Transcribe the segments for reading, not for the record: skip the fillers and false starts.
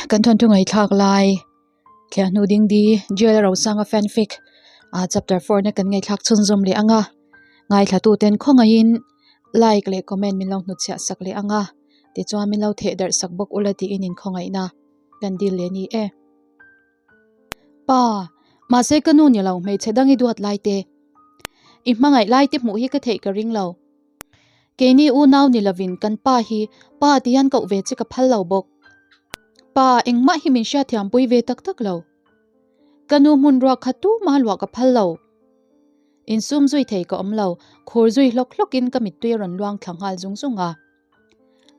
kan thawnthu ngaihthlak lai thliah hnu ding di Jail Rosanga fanfic ah chapter 4 na kan ngaihthlak chhunzawm leh anga ngaithla tu ten khawngaihin like leh comment min lo hnutchhiah sak leh anga tichuan min lo theh darh sak bawk ula tiin inkhawngaihna kan dil leh ni e. Pa, mahse ka nu ni lo hmeichhe dang i duat lai te. I hmangaih lai te hmuh hi ka theih ka ring lo. Keini unau ni lovin kan pa hi pa ti hian koh ve che ka phal lo bawk. Pa, engmah hi min hriatthiam pui ve tak tak lo. Ka nu hmun ruak kha tumah luah ka phal lo. Insum zui thei ka awm lo, khur zui hlawk hlawkin ka mittui a rawn luang thla nghal zung zung a.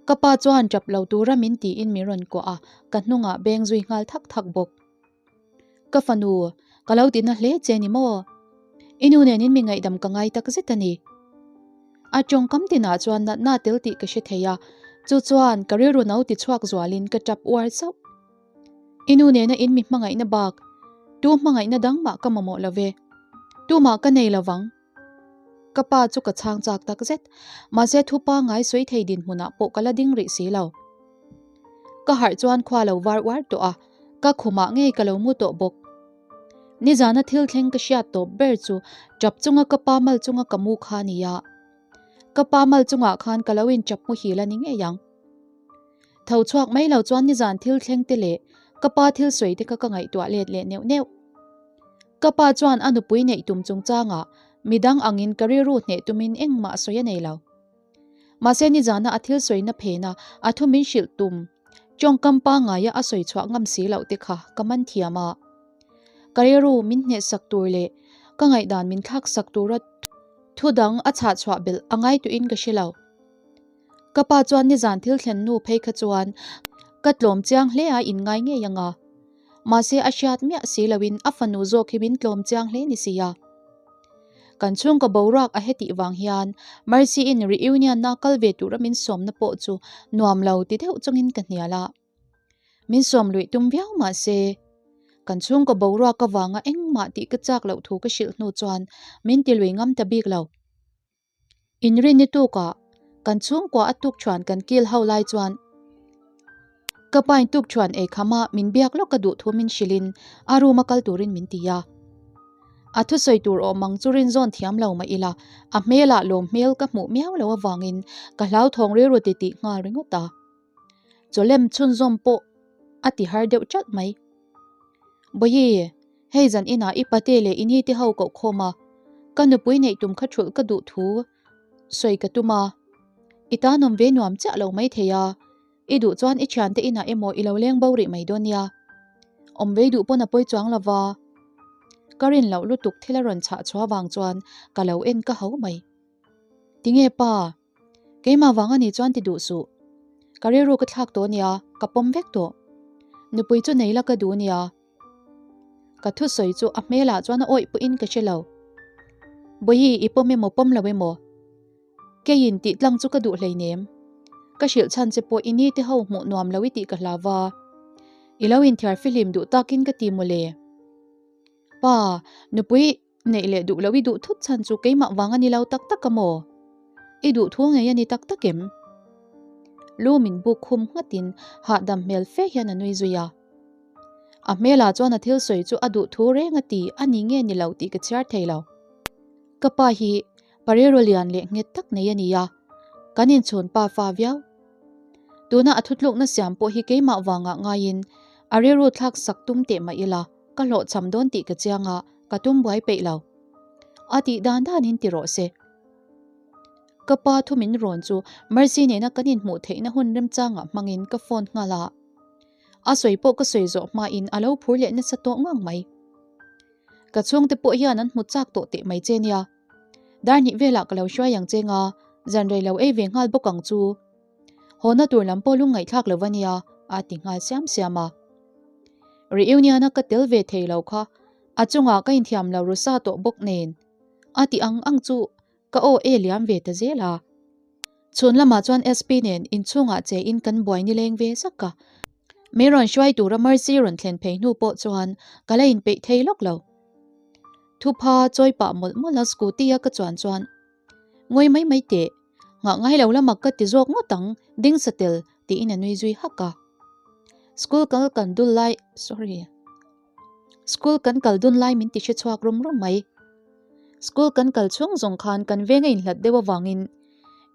Ka pa chuan tap lo tura min tiin min rawn kuah a, ka hnungah beng zui nghal thak thak bawk. Ka fanu, ka lo tihna hle che ni maw? I nu nenin mi ngaihdam ka ngai tak zet a ni. A tawngkam tinah chuan natna tel tih ka hre thei a, chu chuan ka rilru no ti chhuak zualin ka tap uar chauh. I nu nena in mi hmangaihna bak, tu hmangaihna dang mah ka mamawh lo ve. Tumah ka nei lo vang. Ka pa chu ka chhang chak tak zet, mahse thu pangngai sawi thei dinhmunah pawh ka la ding rih si lo. Ka harh chuan khua lo var uar tawh a, ka khumah ngei ka lo mu tawh bawk. Nizana thil thleng ka hriat tawp ber chu tap chunga ka pa mal chunga ka mu kha a ni a. Ka pa mal chungah khan ka lo inchap muhil a ni ngei ang. Tho chhuak mai lo chuan nizan thil thleng te leh ka pa thil sawi te kha ka ngaihtuah let leh neuh neuh. Ka pa chuan a nupui neih tum chungchangah midang angin ka rilru hneh tumin engmah sawi a nei lo. Mahse nizana a thil sawina phena a thu min hrilh tum tawngkam pangaia a sawi chhuah ngam si loh te kha ka man thiam a. Ka rilru min hnehsak tur leh ka ngaihdan min thlaksak tura thu dang a chhah chhuah belh a ngai tuin ka hre lo. Ka pa chuan nizan thil thlen nu phei kha chuan ka tlawm chiang hle a inngai ngei anga. Mahse a hriat miah si loin a fanu zawk hi min tlawm chiang hle ni sia. Kan chhungkaw boruak a hetih vang hian Mercy in reunion na kal ve tura min sawmna pawh chu nuam lo ti deuh chungin ka hnial a. Min sawm luih tum viau mahse kan chhungkaw boruak avanga engmah tih ka chak loh thu ka hrilh hnu chuan min ti lui ngam ta bik lo. Inrinni tukah kan chhungkua a tukṭhuan kan kil ho lai chuan ka pain tukṭhuan ei khama min biak lawk ka duh thu min hrilhin a room a kal turin min ti a. A thusawi tur awm ang chu rinzawn thiam lo mah ila a hmelah lawm hmel ka hmuh miau lo avangin ka hlauthawng rilru titih nghal ringawt a. Chawlem chhunzawm pawh a ti har deuh ṭalh mai. Bawihi, hei zan inah i pate leh i nite ho koh khawm a, ka nupui neih tum kha thulh ka duh thu sawi ka tum a. I tan awm ve nuam chiah lo mai thei a, i duh chuan i thiante inah emaw i lo leng bo rih mai dawn nia. Awm vei duh pawn a pawi chuang lo va. Ka rin loh lutuk thil a rawn chhah chhuah vang chuan ka lo en ka ho mai. Tinge pa? Keimah vang a nih chuan ti duh suh. Ka rilru ka thlak tawh nia, ka pawm vek tawh. Nupui chu nei la ka duh nia. Ka thusawi chu a hmelah chuan a awih pawhin ka hre lo. Bawihi i pawm emaw pawm lo emaw? Keiin tih tlang chu ka duh hleinem. Ka hrilh chhan che pawh i ni te ho hmuh nuam lo i tih ka hlau va. I lo inthiar fihlim duh takin ka ti mawle. Pa, nupui Neih leh duh loh i duh thut chhan chu keimah vang a ni lo tak tak a maw? I duh thu ngei a ni tak tak em? Lu min buk khum nghatin hahdam hmel fe hian a nui zui a. A hmelah chuan a thil sawi chu a duh thu reng a ti a ni nge ni lo tih ka chhiar thei lo. Ka pa hi Parero lian leh nghet tak nei a ni a, kan inchhun pa fa viau. Tuna a thutlukna siam pawh hi keimah vangah ngaiin a rilru thlak sak tum teh mah ila ka hlawhchham dawn tih ka chiang a, ka tum buai peih lo. A tih dan danin ti rawh se. Ka pa thu min rawn chu Mercy nena kan inhmuh theihna hun remchangah hmangin ka phone nghal a. A sawi pawh ka sawi zawh hmain a lo phur leh nasa tawh ngang mai. Ka chhungte pawh hian an hmu chak tawh teh mai che nia. Dar hnih velah ka lo hruai ang che nga, zan rei lo ei ve nghal bawk ang chu. Hawna tur lam pawh lung ngaihthlak lo va nia, a ti nghal siam siam a. Reunion-a ka tel ve thei lo kha a chungah ka inthiam lo ru sa tawh bawk nen, a ti ang ang chu ka aw e liam ve ta zel a. Chhun lamah chuan SP nen inchhungah che in kan buai nileng ve zak a. Min rawn hruai tura Mercy rawn thlen phei hnu pawh chuan ka la inpeih thei lawk lo. Thupha chawi pah mawlh mawlh a scooty a ka chuan chuan Ngawi mai mai teh, nghah ngai lo lama ka ti zawk ngawt ang, ding sa tel tiin a nui zui hak a. School kal kan dul lai, sorry, school kan kal dun lai min ti hre chhuak rum rum mai. School kan kal chhung zawng khan kan veng a inhlat deuh avangin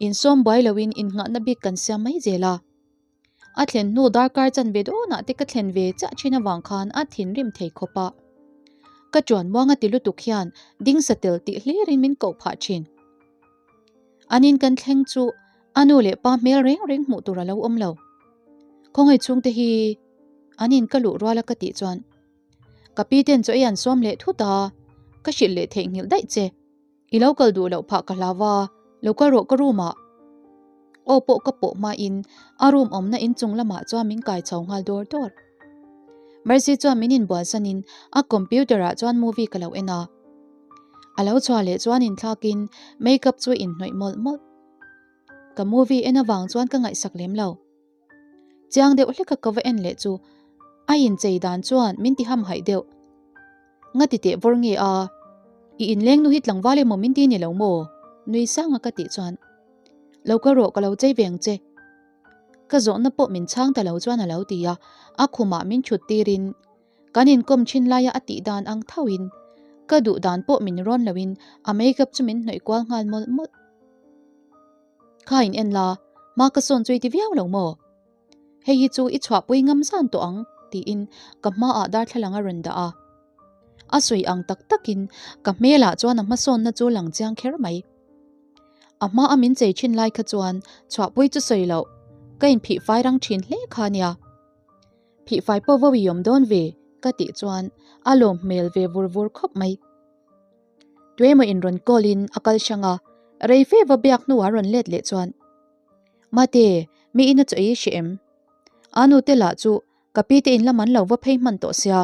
insawm buai loin innghahna bik kan siam mai zel a. A thlen hnu darkar chanve dawnah te ka thlen ve chiah thin avang khan a thinrim thei khawp a. Ka ṭuan muang a ti lutuk hian ding sa tel tih hlirin min koh phah thin. An in kan thleng chu a nu leh pa hmel reng reng hmuh tur a lo awm lo. Khawngaih chhungte hi an in ka luh rual a ka tih chuan ka pi ten chaw ei an sawm leh thut a, ka hrilh leh theihnghilh daih che. I lo kal duh loh phah ka hlau a, lo kal rawh ka room ah. Aw pawh ka pawh hmain a room awmna inchung lamah chuan min kai chho nghal dawr dawr. Mercy chuan min inbual sanin a computer ah chuan movie ka lo en a. A lo chhuah leh chuan inthlakin makeup chu inhnawih mawlh mawlh. Ka movie en avang chuan ka ngaihsak lem lo. Chiang deuh hleka ka va en leh chu a inchei dan chuan min ti hamhaih deuh. Nga ti teh vawr nge a? I inleng nu hi tlangval emaw min ti ni lo maw? Nui sanga ka tih chuan Lo kal rawh ka lo chei ve ang che. Ka zawhna pawh min chhang ta lo chuan a lo ti a, a khumah min thut tirin kan inkawm thin laia a tih dan ang thoin ka duh dan pawh min rawn loin a makeup chu min hnawih kual nghal mawlh mawlh. Kha in en la, hma ka sawn chu i ti viau lo maw? Hei hi chu i chhuahpui ngam zan tawh ang, tiin ka hmaah darthlalang a rawn dah a. A sawi ang tak takin ka hmelah chuan a hmasawnna chu lang chiang kher mai. A hmaa min chei thin lai kha chuan chhuahpui chu sawi loh, ka inphih fai rang thin hle kha nia. Phih fai pawh vo i awm dawn ve, ka tih chuan a lawm hmel ve vur vur khawp mai. Tuemaw in rawn call in a kal hrang a, rei fe va biak hnuah rawn let leh chuan, Mate, mi ina chaw ei hreh em? A nute lah chu ka pi te in lam an lo va phei hman tawh sia.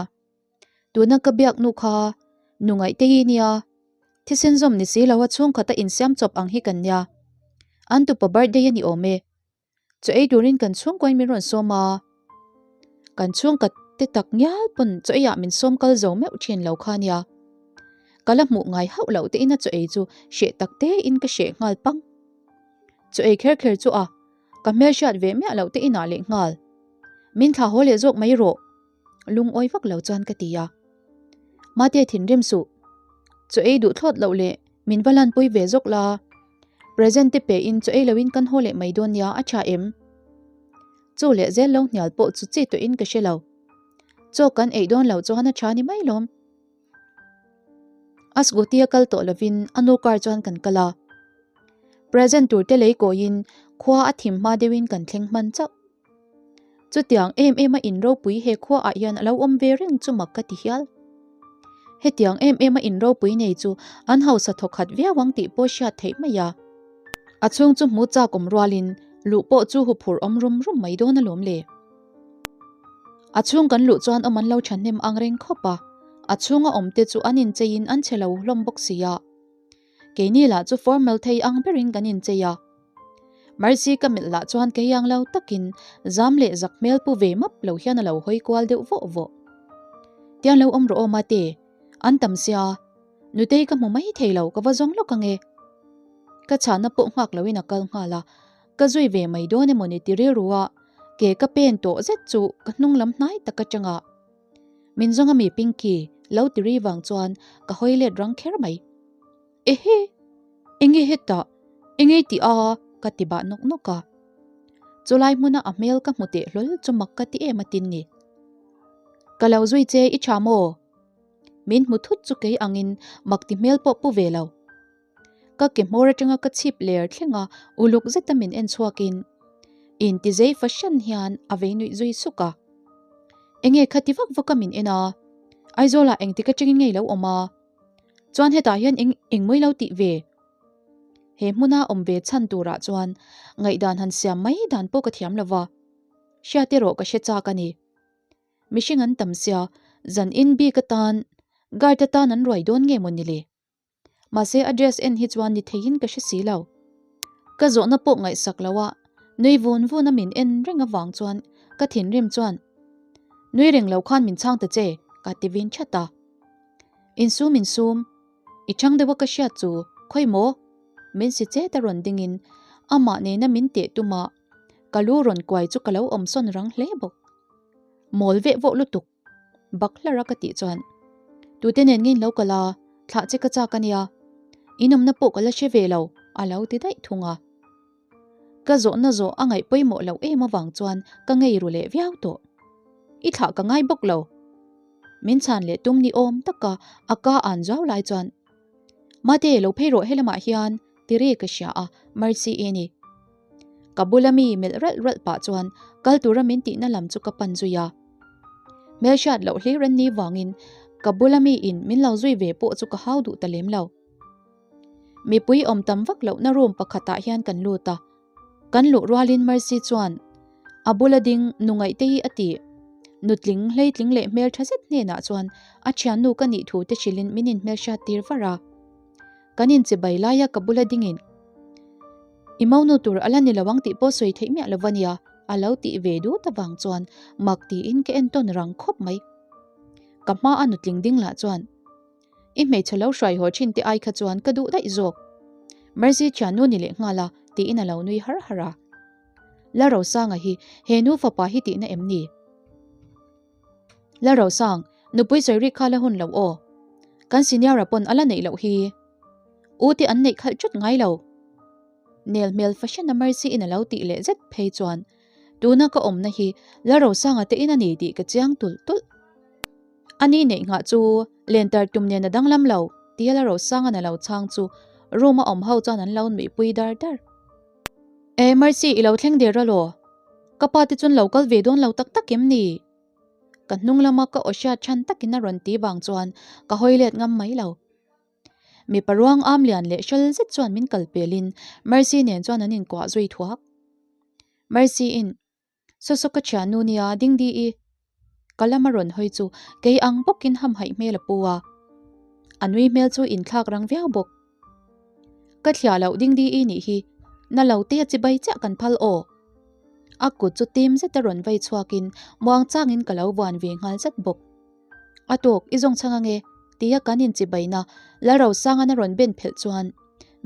Tuna ka biak nu kha nu ngaihte hi nia, thisen zawm ni si lo a chhungkhat a insiam chawp ang hi kan nia. An tupa birthday a ni awm e. Chaw ei turin kan chhungkuain min rawn sawm a, kan chhungkat te tak ngial pawn chaw eiah min sawm kal zo meuh thin lo kha nia. Ka la hmuh ngai hauh loh tein a chaw ei chu hreh tak tein ka hreh nghal pang. Chaw ei kher kher chu a, ka hmelhriat ve miah loh te inah leh nghal. Min thlah haw leh zawk mai rawh. Lungawi vak lo chuan ka ti a. Mate thinrim suh. Chaw ei duh thlawt loh leh min va lanpui ve zawk la. Present te pe in chaw ei loin kan haw leh mai dawn nia a tha em? Chu leh zel lo hnial pawh chu chi tawhin ka hre lo. Chaw kan ei dawn lo chuan a tha ni mai lawm. A scooty a kal tawh lovin a nu car chuan kan kal a. Present tur te lei kawiin khua a thim hma deuhin kan thleng hman chauh. Chutiang em em a in ropui he khua ah hian a lo awm ve reng chu mak ka ti hial. Hetiang em em a in ropui nei chu an hausa thawkhat viau ang tih pawh hriat theih mai a. A chhung chu hmu chak awm rualin luh pawh chu huphurh awm rum rum mai dawn alawm le. A chhung kan luh chuan awm an lo thahnem ang reng khawp a, a chhunga awm te chu an incheiin an che lo hlawm bawk si a. Keini lah chu formal thei ang berin kan inchei a. Mercy ka melh lah chuan kei ang lo takin zam leh zak hmel pu ve map lo hian a lo hawi kual deuh vawh vawh. Tiang lo awm rawh aw mate, an tam sia, nutei ka hmu mai thei lo ka va zawng lawk ange. Ka chhahna pawh nghak loin a kal nghal a, ka zui ve mai dawn emaw ni ti rilru a, ke ka pen tawh zet chu ka hnung lam hnai tak atanga min zawng ami Pinky lo ti ri vang chuan ka hawi let rang kher mai. Ehe! Enge hetah? Enge i tih a? ka ti bah nawk nawk a. Chulai hmuna a hmel ka hmu teh hlawl chu mak ka ti em atin ni. Ka lo zui che i tha maw? Min hmu thut chu kei angin mak ti hmel pawh pu ve lo. Ka ke hmawr atanga ka chhip ler thleng a, uluk zeta min en chhuakin intizei fahran hian a vei nuih zui suk a. Enge kha ti vak vak a min en a, Aizawlah engtik atangin nge i lo awm a? Chuan hetah hian eng eng mawi lo tih ve? He hmuna awm ve chhan turah chuan ngaihdan han siam mai dan pawh ka thiam lo va, hriat erawh ka hre chak a ni. Mihring an tam sia, zan in bik atan guard atan an ruai dawn nge maw ni le? Mahse a dress en hi chuan ni theiin ka hre si lo. Ka zawhna pawh ngaihsak lo a, nui vun vun a min en reng avang chuan ka thinrim chuan, Nui reng lo khan min chhang ta che, ka ti vin that a. Insum insum, i chhang deuh a ka hriat chu khawi maw? Min si chet a rawn dingin amah nena min teh tuma ka lu rawn kuai chu ka lo awm sawn rang hle bawk. Mawl veh vawh lutuk. Bak hlar a ka tih chuan, Tute nen nge in lo kal a, thlah che ka chak a nia. In awmna pawh ka la hre ve lo, a lo ti daih thung a. Ka zawhna zawh a ngaih pawimawh loh em avang chuan ka ngei ru leh viau tawh. I thlah ka ngai bawk lo. Min chhan leh tum ni awm taka a ka an zuau lai chuan, Mate, lo phei rawh helamah hian, ti ri ka hria a, Mercy i ni. Ka bula mi melh ralh ralh pah chuan kal tura min tihna lam chu ka pan zui a. Hmelhriat loh hlir an nih vangin ka bula mi in min lo zui ve pawh chu ka hau duh ta lem lo. Mipui awm tam vak lohna room pakhatah hian kan lut a, kan luh rualin Mercy chuan a bula ding nu ngaihte hi a ti. Nutling hleitling leh hmeltha zet hnenah chuan a thiannu ka nih thu te hrilhin min inhmelhriat tir var a. Kan inchibai laia ka bula dingin I monu tur a la ni lo ang tih pawh sawi theih miah lo va nia a lo tih ve dut avang chuan mak tiin ka entawn rang khawp mai. Ka hma a nutling ding lah chuan I hmeichhe lo hruai haw thin te ai kha chuan ka duh daih zawk. Mercy thiannu ni leh nghal a tiin a lo nui har har a. Lalrosanga hi he nu fapa hi tihna em ni? Lalrosang, nupui sawi rik kha la hun lo aw. Kan senior-a pawn a la neih loh hi. U te an neih khalh chut ngai lo. Nel hmel fahran a Mercy in a lo tih leh zet phei chuan tuna ka awmna hi Lalrosanga te in a ni tih ka chiang tulh tulh. A ni neih nghah chu lentar tum nen a danglam lo tia la Rosanga'n a lo chhang chu room a awm ho chuan an lo nuihpui dar dar. E Mercy i lo thleng der alaw? Ka pa te chuan lo kal ve dawn lo tak tak em ni? Ka hnung lama ka aw hriat chhan takin a rawn ti vang chuan ka hawi let ngam mai lo. Mipa ruang am lian leh hral zet chuan min kal pelin Mercy nen chuan an inkuah zui thuak. Mercy in Saw saw ka thiannu nia Dingdi i ka lama rawn hawi chu kei ang bawkin hamhaih hmel a pu a, a nui hmel chu inthlak rang viau bawk. Ka thliah loh Dingdi i nih hi na lo te a chibai chiah kan phal aw. A kut chu tim zeta rawn vei chhuakin muang changin ka lo vuan ve nghal zat bawk. A tawk i zawng chhang ange tia kan inchibaina Lalrosanga'n a rawn ben phelh chuan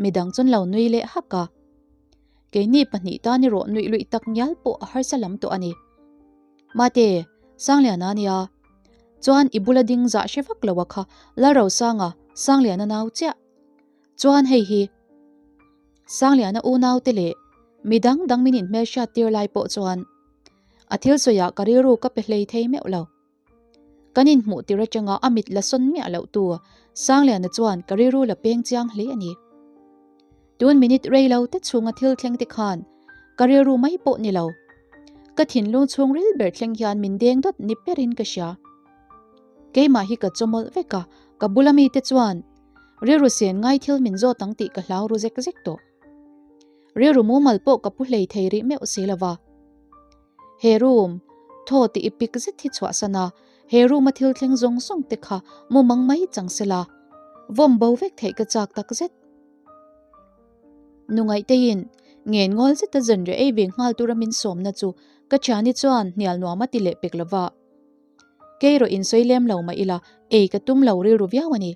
midang chuan lo nui leh hak a. Keini pahnih tan erawh nuih luih tak ngial pawh a harsa lam tawh a ni. Mate, Sangliana nia. Chuan i bula ding zah hre vak lo a kha Lalrosanga, Sangliana nau chiah. Chuan hei hi Sangliana unau te leh mi dang dang min inhmelhriat tir lai pawh chuan a thil sawiah ka rilru ka pe hlei thei meuh lo. Kan inhmuh tir atanga a mit la sawn miah loh tu Sangliana chuan ka rilru la peng chiang hle a ni. Tun minute rei lo te chhunga thil thleng te khan ka rilru mai pawh ni lo. Ka thinlung chhungril ber thleng hian min deng dawt ni perin ka hria. Keimah hi ka chawmawlh vek a, ka bula mite chuan rilru sen ngai thil min zawt ang tih ka hlau ru zek zek tawh. Rilru mumal pawh ka pu hlei thei rih meuh si lova. He room, thaw tih i pik zet hi chhuahsan a, he room a thil thleng zawng zawng te kha mumang mai chang sela, vawm bo vek theih ka chak tak zet. Nu Ngaihteiin ngen ngawl zeta zanriah ei ve nghal tura min sawmna chu ka thiani chuan hnial nuam a ti leh pek lova. Kei erawh insawi lem lo mah ila ei ka tum lo rilru viau a ni.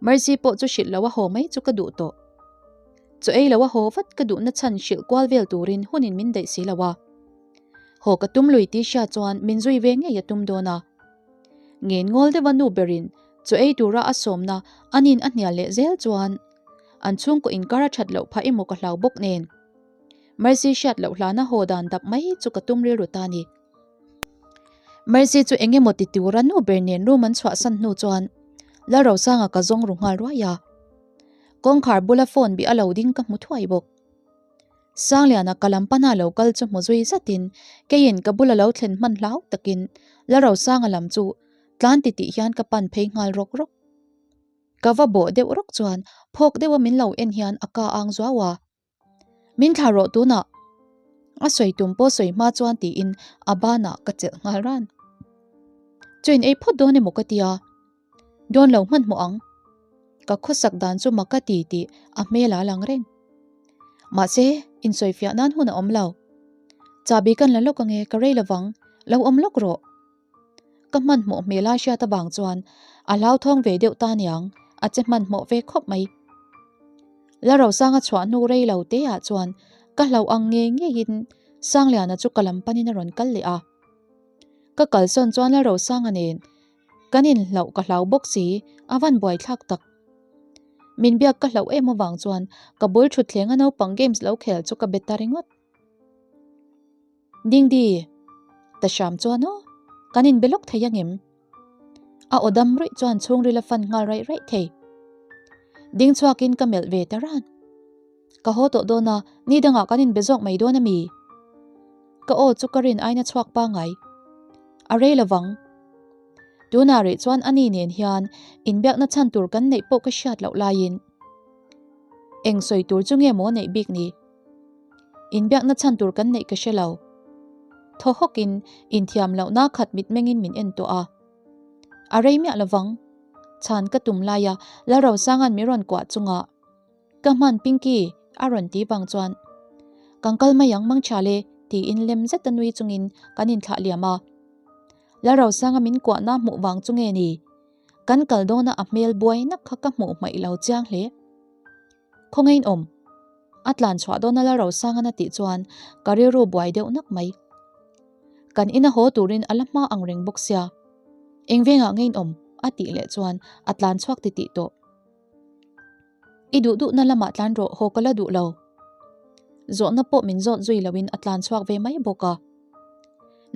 Mercy pawh chu hrilh lo a haw mai chu ka duh tawh. Chaw ei lo a haw vat ka duhna chhan hrilh kual vel turin hunin min daih si lo a. Haw ka tum lui tih hria chuan min zui ve ngei a tum dawn a. Ngen ngawl deuha nu berin chaw ei tura a sawmna anin a hnial leh zel chuan an chhungkaw inkar a that loh phah emaw ka hlau bawk nen. Mercy hriat loh hlana haw dan dap mai chu ka tum rilru ta ni. Mercy chu eng emaw ti tura nu ber nen room an chhuahsan hnu chuan Lalrosanga ka zawng ru nghal ruai a. Kawngkhar bula phone bih a lo ding ka hmu thuai bawk. Sangliana ka lam pana lo kal chu hmu zui zatin keiin ka bula lo thlen hman hlau takin Lalrosanga lam chu tlan ti tih hian ka pan phei nghal rawk rawk. Ka va bawh deuh rawk chuan phawk deuha min lo en hian a ka ang zuau a. Min thlah rawh tunah a sawi tum pawh sawi hma chuan tiin a banah ka chelh nghal ran. Chain ei phawt dawn emaw ka tia, dawn lo hmanhmawh ang. Ka khawsak dan chu mak ka ti tih a hmel a lang reng. Mahse, insawifiah nan hun a awm lo. Chahbi kan la lawk ange ka rei lovang, lo awm lawk rawh. Ka hmanhmawh hmel a hriat avang chuan a hlauthawng ve deuh ta niang, a che hmanhmawh ve khawp mai. La Rosanga chhuah hnu rei lo te ah chuan ka hlauh ang ngei ngeiin Sangliana chu ka lam panin a rawn kal leh a. Ka kalsawn chuan Lalrosanga nen kan inhlauh ka hlau bawk si, a van buaithlak tak. Min biak ka hlauh em avang chuan ka bul thutthleng a naupang games lo khel chu ka be ta ringawt. Dingdi, ta hram chuan aw, kan inbe lawk thei angem? A aw dam ruih chuan chhungril a fan nghal raih raih thei. Ding chhuakin ka melh ve ta ran. Ka haw tawh dawn a, ni dangah kan inbe zawk mai dawn a mi? Ka aw chu ka rin aina chhuak pangai. A rei lovang. Tunah rih chuan ani nen hian inbiakna chhan tur kan neih pawh ka hriat loh laiin eng sawi tur chu nge maw neih bik ni? Inbiakna chhan tur kan neih ka hre lo. Thaw hawkin inthiam lohna khat mitmengin min en tawh a. A rei miah lovang. Chhan ka tum laia Lalrosanga'n min rawn kuah chungah Ka hman Pinky a rawn ti vang chuan Kan kal mai ang Mangchhale tiin lem zeta nui chungin kan inthlah liam a. Lalrosanga min kuahna hmuh vang chu nge ni? Kan kal dawna a hmel buai nak kha ka hmuh hmaih lo chiang hle. Khawngain awm. A tlan chhuah dawna Lalrosangan a tih chuan ka rilru buai deuh nak mai. Kan ina haw turin a la hma ang reng bawk sia. Eng vengah ngein awm a tih leh chuan a tlan chhuak titih tawh. I duh duhna lamah tlan rawh haw ka la duh lo. Zawhna pawh min zawt zui loin a tlan chhuak ve mai bawk a.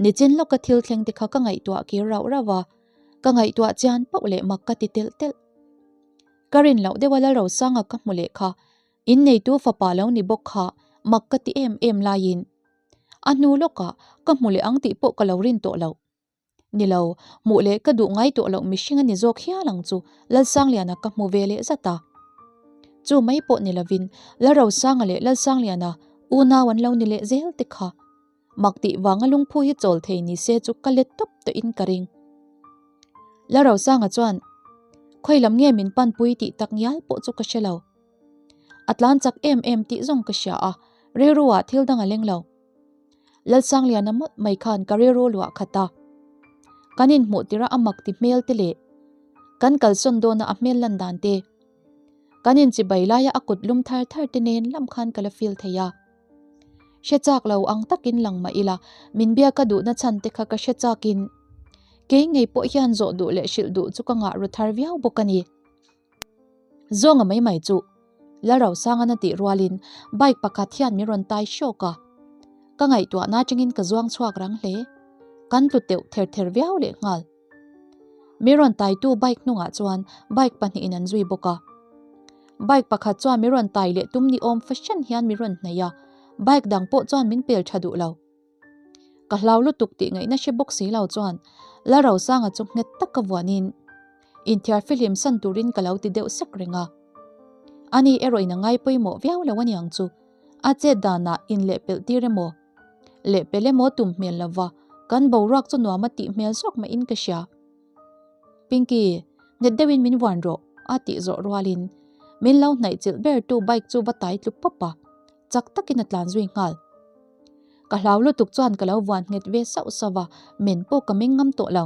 Nichin lawka thil thleng te kha ka ngaihtuah kir rauh rauh a, ka ngaihtuah chian pauh leh mak ka ti telh telh. Ka rin loh deuha Lalrosanga ka hmu leh kha inneitu fapa lo ni bawk kha mak ka ti em em laiin a hnu lawkah ka hmu leh ang tih pawh ka lo rin tawh loh. Ni lo, hmuh leh ka duh ngai tawh loh mihring a ni zawk hial ang chu Lalsangliana ka hmu ve leh zat a. Chu mai pawh ni lovin Lalrosanga leh Lalsangliana unau an lo ni leh zel te kha. Mak tih vanga lungphu hi chawl thei ni se chu ka let tawp tawhin ka ring. Lalrosanga chuan khawi lam nge min panpui tih tak ngial pawh chu ka hre lo. A tlan chak em em tih zawng ka hria a, rilru ah thil dang a leng lo. Lalsangliana mawlh mai khan ka rilru luah khat a. Kan inhmuh tirh a a mak ti hmel te leh kan kalsawn dawna a hmel lan dan te, kan inchibai laia a kut lum thar thar te nen lam khan ka la feel thei a. Hre chak lo ang takin lang mah ila min biak a duhna chhan te kha ka hre chakin kei ngei pawh hian zawh duh leh hrilh duh chu ka ngah ru thar viau bawk a ni. Zawnga mai mai chu Lalrosangan a tih rualin bike pakhat hian min rawn tai hrawk a, ka ngaihtuahna atangin ka zuang chhuak rang hle. Kan tlu teuh ther ther viau leh nghal. Min rawn taitu bike hnungah chuan bike pahnihin an zui bawk a. Bike pakhat chuan min rawn tai leh tum ni awm fahran hian min rawn hnaih a, bike dang pawh chuan min pel tha duh lo. Ka hlau lutuk tih ngaihna hre bawk si lo chuan Lalrosanga chu nghet tak ka vuanin inthiar fihlim san turin ka lo ti deuh sek reng a. Ani erawhin a ngai pawimawh viau lo aniang chu a chet danah inlehpelh tir emaw lehpelh emaw tum hmel lova kan boruak chu nuam a tih hmel zawk mahin ka hria. Pinky, nghet deuhin min vuan rawh a tih zawh rualin min lo hnaih chilh ber tu bike chu va tai tlu pawp a. Chak takin a tlan zui nghal. Ka hlau lutuk chuan ka lo vuan nghet ve sauh sauh a, men pawh ka meng ngam tawh lo.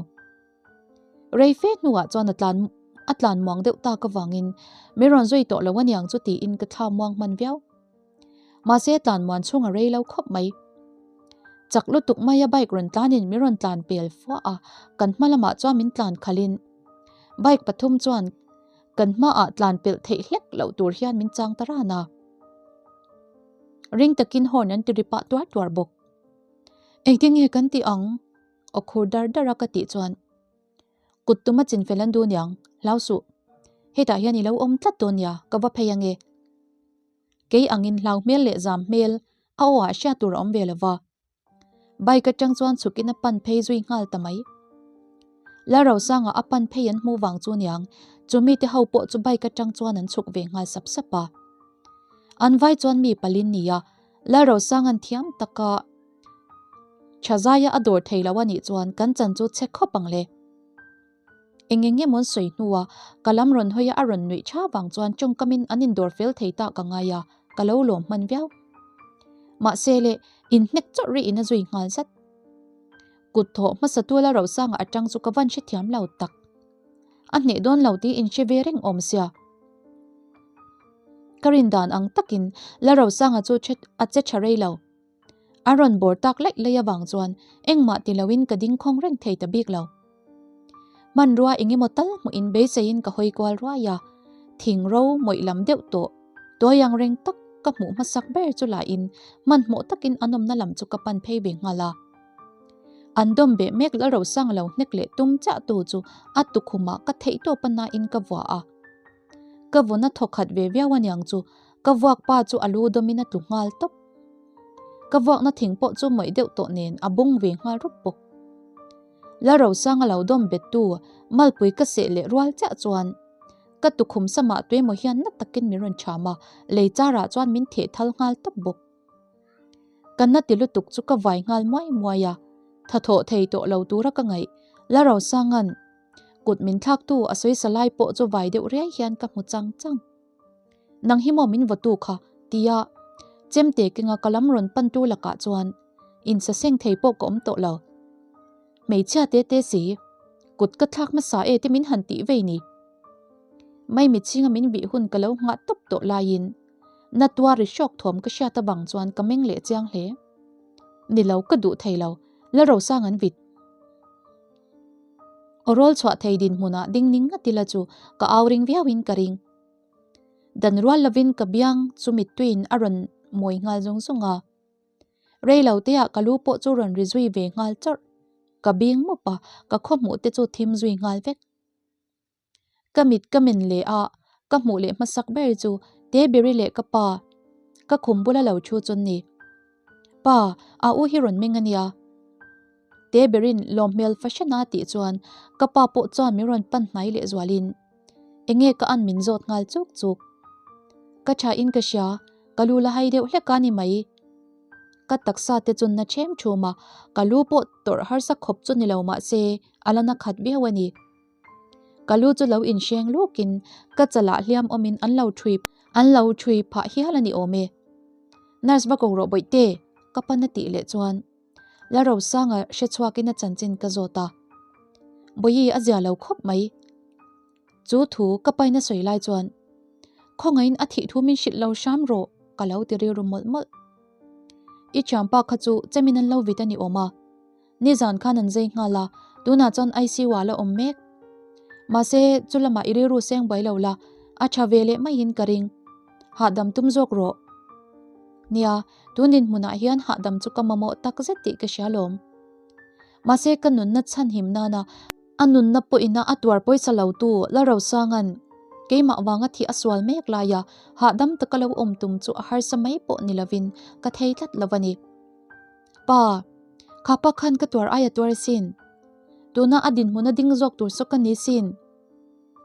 Rei fe hnuah chuan a tlan a tlan muang deuh tak avangin min rawn zui tawh lo aniang chu tiin ka thla muang hman viau. Mahse tlan muan chhung a rei lo khawp mai. Chak lutuk maia bike rawn tlanin min rawn tlan pel fua a, kan hma lamah chuan min tlan khalhin bike pathum chuan Kan hmaah tlan pelh theih hlek loh tur hian min chang ta ran a. Ring takin horn an ti ri pah tuar tuar bawk. Engtin nge kan tih ang? Aw khur dar dar a ka tih chuan kut tuma chinfel an duh niang, hlau suh. Hetah hian i lo awm tlat dawn nia, ka va phei ange. Kei angin hlau hmel leh zam hmel a aw ah hriat tur a awm ve lova. Bike atang chuan chhukin a pan phei zui nghal ta mai. Lalrosanga a pan phei an hmuh vang chu niang, chu mite ho pawh chu bike atang chuan an chhuk ve nghal sap sap a. An vai chuan mi palin nia, Lalrosanga'n thiam taka tha zaia a dawr thei lo a nih chuan kan chan chu chhe khawp ang le. Eng eng emaw an sawi hnua ka lam rawn hawi a a rawn nuih tha vang chuan tawngkamin an indawr fel thei ta ka ngai a, ka lo lawm hman viau. Mahse le, inhnek chawrh rih in a zui nghal zat. Kut thawh hmasa tuala Rosanga atang chu ka van hrethiam lo tak. A hneh dawn lo tih inhre ve reng awm sia. Ka rin dan ang takin la Rosanga chu a che tha rei lo. A rawn bawr tak laih laih avang chuan engmah ti loin ka ding khawng reng thei ta bik lo. Hmanrua eng emaw tal hmuhin beiseiin ka hawi kual ruai a, thing ro mawih lam deuh tawh tuai ang reng tak ka hmuh hmasak ber chu lahin hmanhmawh takin an awmna lam chu ka pan phei ve nghal a. An dawm beh mek Lalrosang lo hnek leh tum chiah tu chu a tukhumah ka theihtawp a nain ka vuah a. Ka vun a thaw khat ve viau aniang chu ka vuak pa chu a lu dawmin a tlu nghal tawp. Ka vuakna thing pawh chu mawih deuh tawh nen a bung ve nghal rup bawk. Lalrosanga lo dawm bettu malpui ka seh leh rual chiah chuan ka tukhum samah tuemaw hian na takin min rawn cham a, lei charah chuan min theh thal nghal tawp bawk. Ka na ti lutuk chu ka vai nghal muai muai a, tha thawh thei tawh lo tura ka ngaih Lalrosanga'n kut min thlaktu a sawisa lai pawh chu vai deuh riai hian ka hmu chang chang. Nang hi maw min vawtu kha? tia chemte kenga ka lam rawn pantu lakah chuan insaseng thei pawh ka awm tawh lo. Hmeichhia te te si, kut ka thlak hmasa e te min han tih vei ni. Maimichhinga min vih hun ka lo nghah tawp tawh laiin na tuar ri hrawk thawm ka hriat avang chuan ka meng leh chiang hle. Ni lo, ka duh thei lo, Lalrosang an vit. Aw rawl chhuah thei dinhmunah ding ning ngat ila chu ka au ring viauin ka ring. Dan rual lovin ka biang chu mittuiin a rawn mawi nghal zung zung a. Rei lo teah ka lu pawh chu rawn ri zui ve nghal chawrh. Ka bing mup a, ka khawhmuh te chu thim zui nghal vek. Ka mit ka men leh a, ka hmuh leh hmasak ber chu Teberi leh ka pa, ka khum bula lo thu chu an ni. Pa, a u hi rawn meng a nia. Teberin lawm hmel fahran a tih chuan ka pa pawh chuan min rawn pan hnai leh zualin enge ka an min zawt nghal chuk chuk. Ka tha in ka hria, ka lu la hai deuh hlek a ni mai. Ka taksa te chu na ṭhem ṭhum a, ka lu pawh tawrh harsa khawp chu ni lo mahse a la na khat viau a ni. Ka lu chu lo inhreng lukin ka chalah hliam awmin an lo ṭhui an lo ṭhui phah hial a ni awm e. Nurse va ko rawh bawihte, ka pan a tih leh chuan Lalrosanga hre chhuakin a chanchin ka zawt a. Bawihi a zia lo khawp mai. Chu thu ka paina sawi lai chuan khawngaihin a thih thu min hrilh lo hram rawh ka lo ti rilru mawlh mawlh. I thianpa kha chu chemin an lo vit a ni awm a. Nizan khan an zei nghal a, tunah chuan ICU ah la awm mek. Mahse, chu lamah i rilru seng buai lo la, a tha ve leh maiin ka ring. Hahdam tum zawk rawh. Nia, tun dinhmunah hian hahdam chu ka mamawh tak zet tih ka hria lawm. Mahse, ka nunna chhanhim nana a nunna pawhina a tuar pawisa lo tu Lalrosanga'n keimah vanga thih a sual mek laia hahdam taka lo awm tum chu a harsa mai pawh ni lovin ka thei tlat lo a ni. Pa, kha pa khan ka tuar aia tuar sin. Tuna a dinhmun a ding zawk tur saw ka ni sin.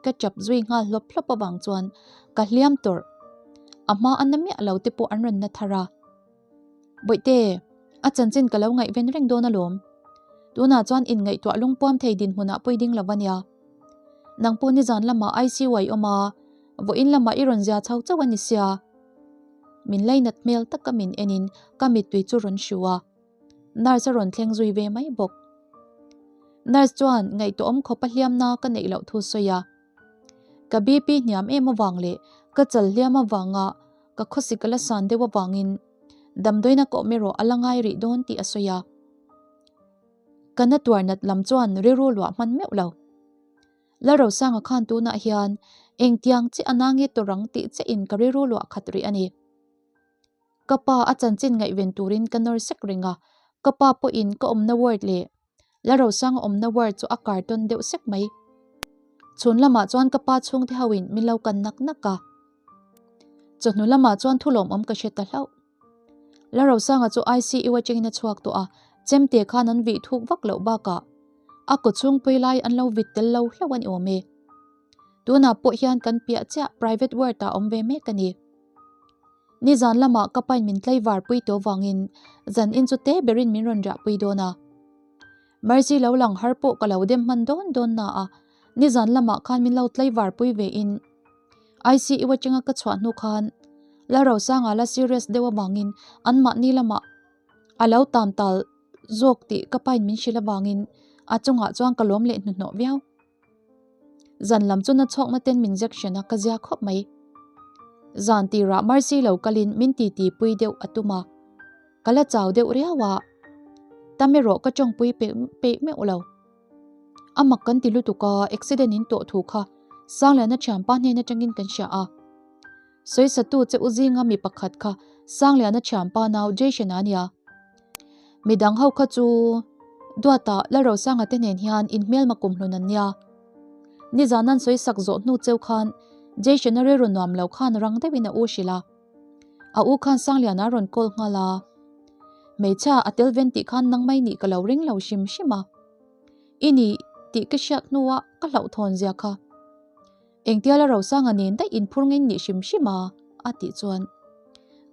Ka chap zui nghal hlawp hlawp avang chuan ka hliam tawrh. A hma a na miah lo te pawh an rawn na thar a. Bawihte, a chanchin ka lo ngaihven reng dawn alawm. Tunah chuan inngaihtuah lungpuam thei dinhmunah pawi ding lo a nia. Nang pawh nizan lamah ICU ah i awm a, vawiin lamah i rawn zia chho chauh a ni sia. Min lainat hmel taka min enin ka mittui chu rawn hru a, nurse a rawn thleng zui ve mai bawk. Nurse chuan ngaihtuahawm khawpa hliamna ka neih loh thu sawi a, ka BP hniam em avang leh ka chal hliam avanga ka khawsik a la san deuh avangin damdawiina ka awm erawh a la ngai rih dawn tih a sawi a. Ka na tuar nat lam chuan rilru luah hman meuh lo. Lalrosanga khan tunah hian engtiang che a nange tawrang tih che in ka rilru luah khat rih a ni. Ka pa a chanchin ngaihven turin ka nawr sek reng a, ka pa pawhin ka awmna ward leh Lalrosanga awmna ward chu a kartawn deuh sek mai. Chhun lamah chuan ka pa chhungte ho in min lo kan nak nak a. Chawhnu lamah chuan thu lawmawm ka hre ta hlauh. Lalrosanga chu ICU atangin a chhuak tawh a, chemte khan an vih thuk vak loh bakah a kaw chhung pui lai an lo vit tel lo hlauh a ni awm e. Tunah pawh hian kan piah chiah private ward ah awm ve mek a ni. Nizan lamah ka pain min tlaivar pui tawh vangin zan in chu te berin min rawn riah pui dawn a. Mercy lo lang har pawh ka lo dem hman dawn dawn na a, nizan lamah khan min lo tlaivar pui ve in ICU atanga ka chhuah hnu khan Lalrosanga la serious deuh avangin anmahni lamah a lo tam tal zawk tih ka pain min hrilh avangin a chungah chuan ka lawm leh hnuhnawh viau. Zan lam chu na chhawkna ten min injection a ka zia khawp mai. Zan tirah Mercy lo kalin min titi pui deuh a tum a. Ka la chau deuh riau a, tam erawh ka tawngpui peih peih meuh lo. A mak kan ti lutuk a, accident in tawh thu kha Sangliana thianpa hnen atangin kan hria a. Sawisatu che u zinga mi pakhat kha Sangliana thianpa nau Jason a nia. Midang ho kha chu Duata Lalrosanga te nen hian inhmelma kumhlun an nia. Nizan an sawisak zawh hnu cheu khan Jason-a rilru nuam lo khan rang deuhin a u hrilh a. A u khan Sangliana a rawn call nghal a. Hmeichhia a tel ven tih khan nang mai nih ka lo ring lo hrim hrim a. I ni tih ka hriat hnua ka hlauhthawn zia kha. Engtia la Rosanga nen daih inphur ngei nih hrim hrim a? a tih chuan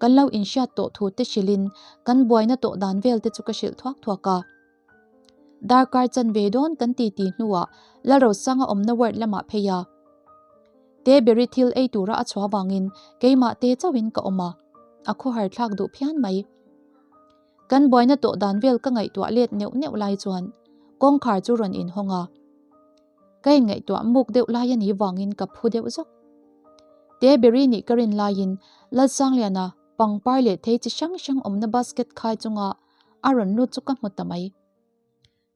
kan lo inhriat tawh thu te hrilhin kan buaina tawh dan vel te chu ka hrilh thuak thuak a. Darkar chanve dawn kan ti ti hnuah Lalrosanga awmna ward lamah phei a. Teberi thil ei tura a chhuah vangin keimah te chauhin ka awm a, a khawhar thlak duh phian mai. Kan buaina tawh dan vel ka ngaihtuah let neuh neuh lai chuan kawngkhar chu rawn inhawng a. Ka inngaihtuah muk deuh lai a nih vangin ka phu deuh zawk. Teberi nih ka rin laiin Lalsangliana pangpar leh thei chi hrang hrang awmna basket khai chunga a rawn lut chu ka hmu ta mai.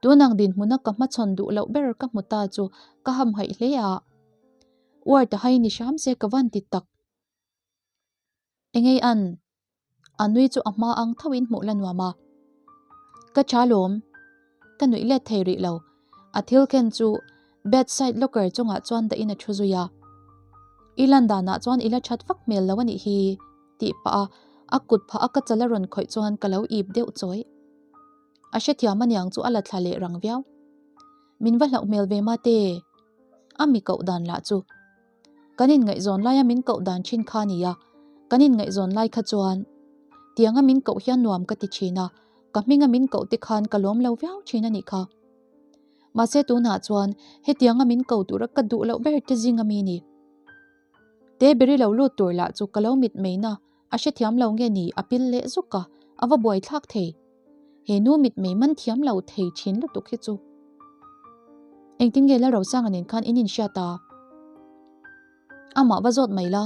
Tunang dinhmuna ka hmachhawn duh loh ber ka hmu ta chu ka hamhaih hle a. Uar ta hai ni hram se ka van ti tak. Engei an? A nui chu a hma ang tho in hmuh la nuam a. Ka tha lawm. Ka nuih let thei rih lo. A thil ken chu bedside locker chungah chuan dah in a thu zui a. I lan danah chuan i la that vak hmel lo a nih hi tih pah a a kut phah a ka chal a rawn khawih chuan ka lo ip deuh chawi. A hrethiam aniang chu a la thla leh rang viau. Min va hlauh hmel ve mate. A mi koh dan lah chu. Kan inngaihzawn laia min koh dan thin kha a ni a, kan inngaihzawn lai kha chuan tianga min koh hian nuam ka ti thin a, ka hminga min koh te khan ka lawm lo viau thin a nih kha. Mahse tunah chuan hetianga min ko tura ka duh loh ber te zinga mi ni. Teberi lo lut tur lah chu ka lo mit mai na A hrethiam lo nge ni a pil leh zuk a, a va buai thlak thei. He nu mitmei man thiam lo thei thin lutuk hi chu. Engtin nge Lalrosanga nen khan in inhriat a? Amah va zawt mai la.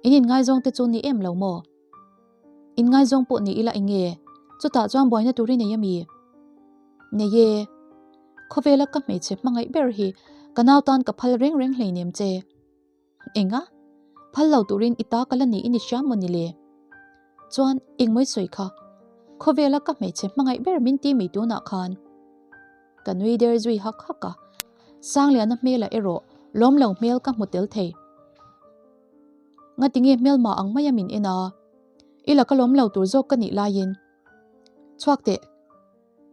In inngaizawng te chu ni em lo maw? Inngaizawng pawh ni ila eng nge? Chutah chuan buaina tur i nei a mi? Nei e. Khawvela ka hmeichhe hmangaih ber hi ka nau tan ka phal reng reng hleinem che. Enga? Phal lo turin i ta ka la ni i ni hria maw ni le? Chuan engmawi sawi kha, khawvela ka hmeichhe hmangaih ber min ti mi tunah khan. Ka nui der zui hak hak a, Sangliana hmelah erawh lawm lo hmel ka hmu tel thei. Ngatinge hmelma ang maia min en a, i laka lawm lo tur zawk ka nih laiin. Chhuak teh,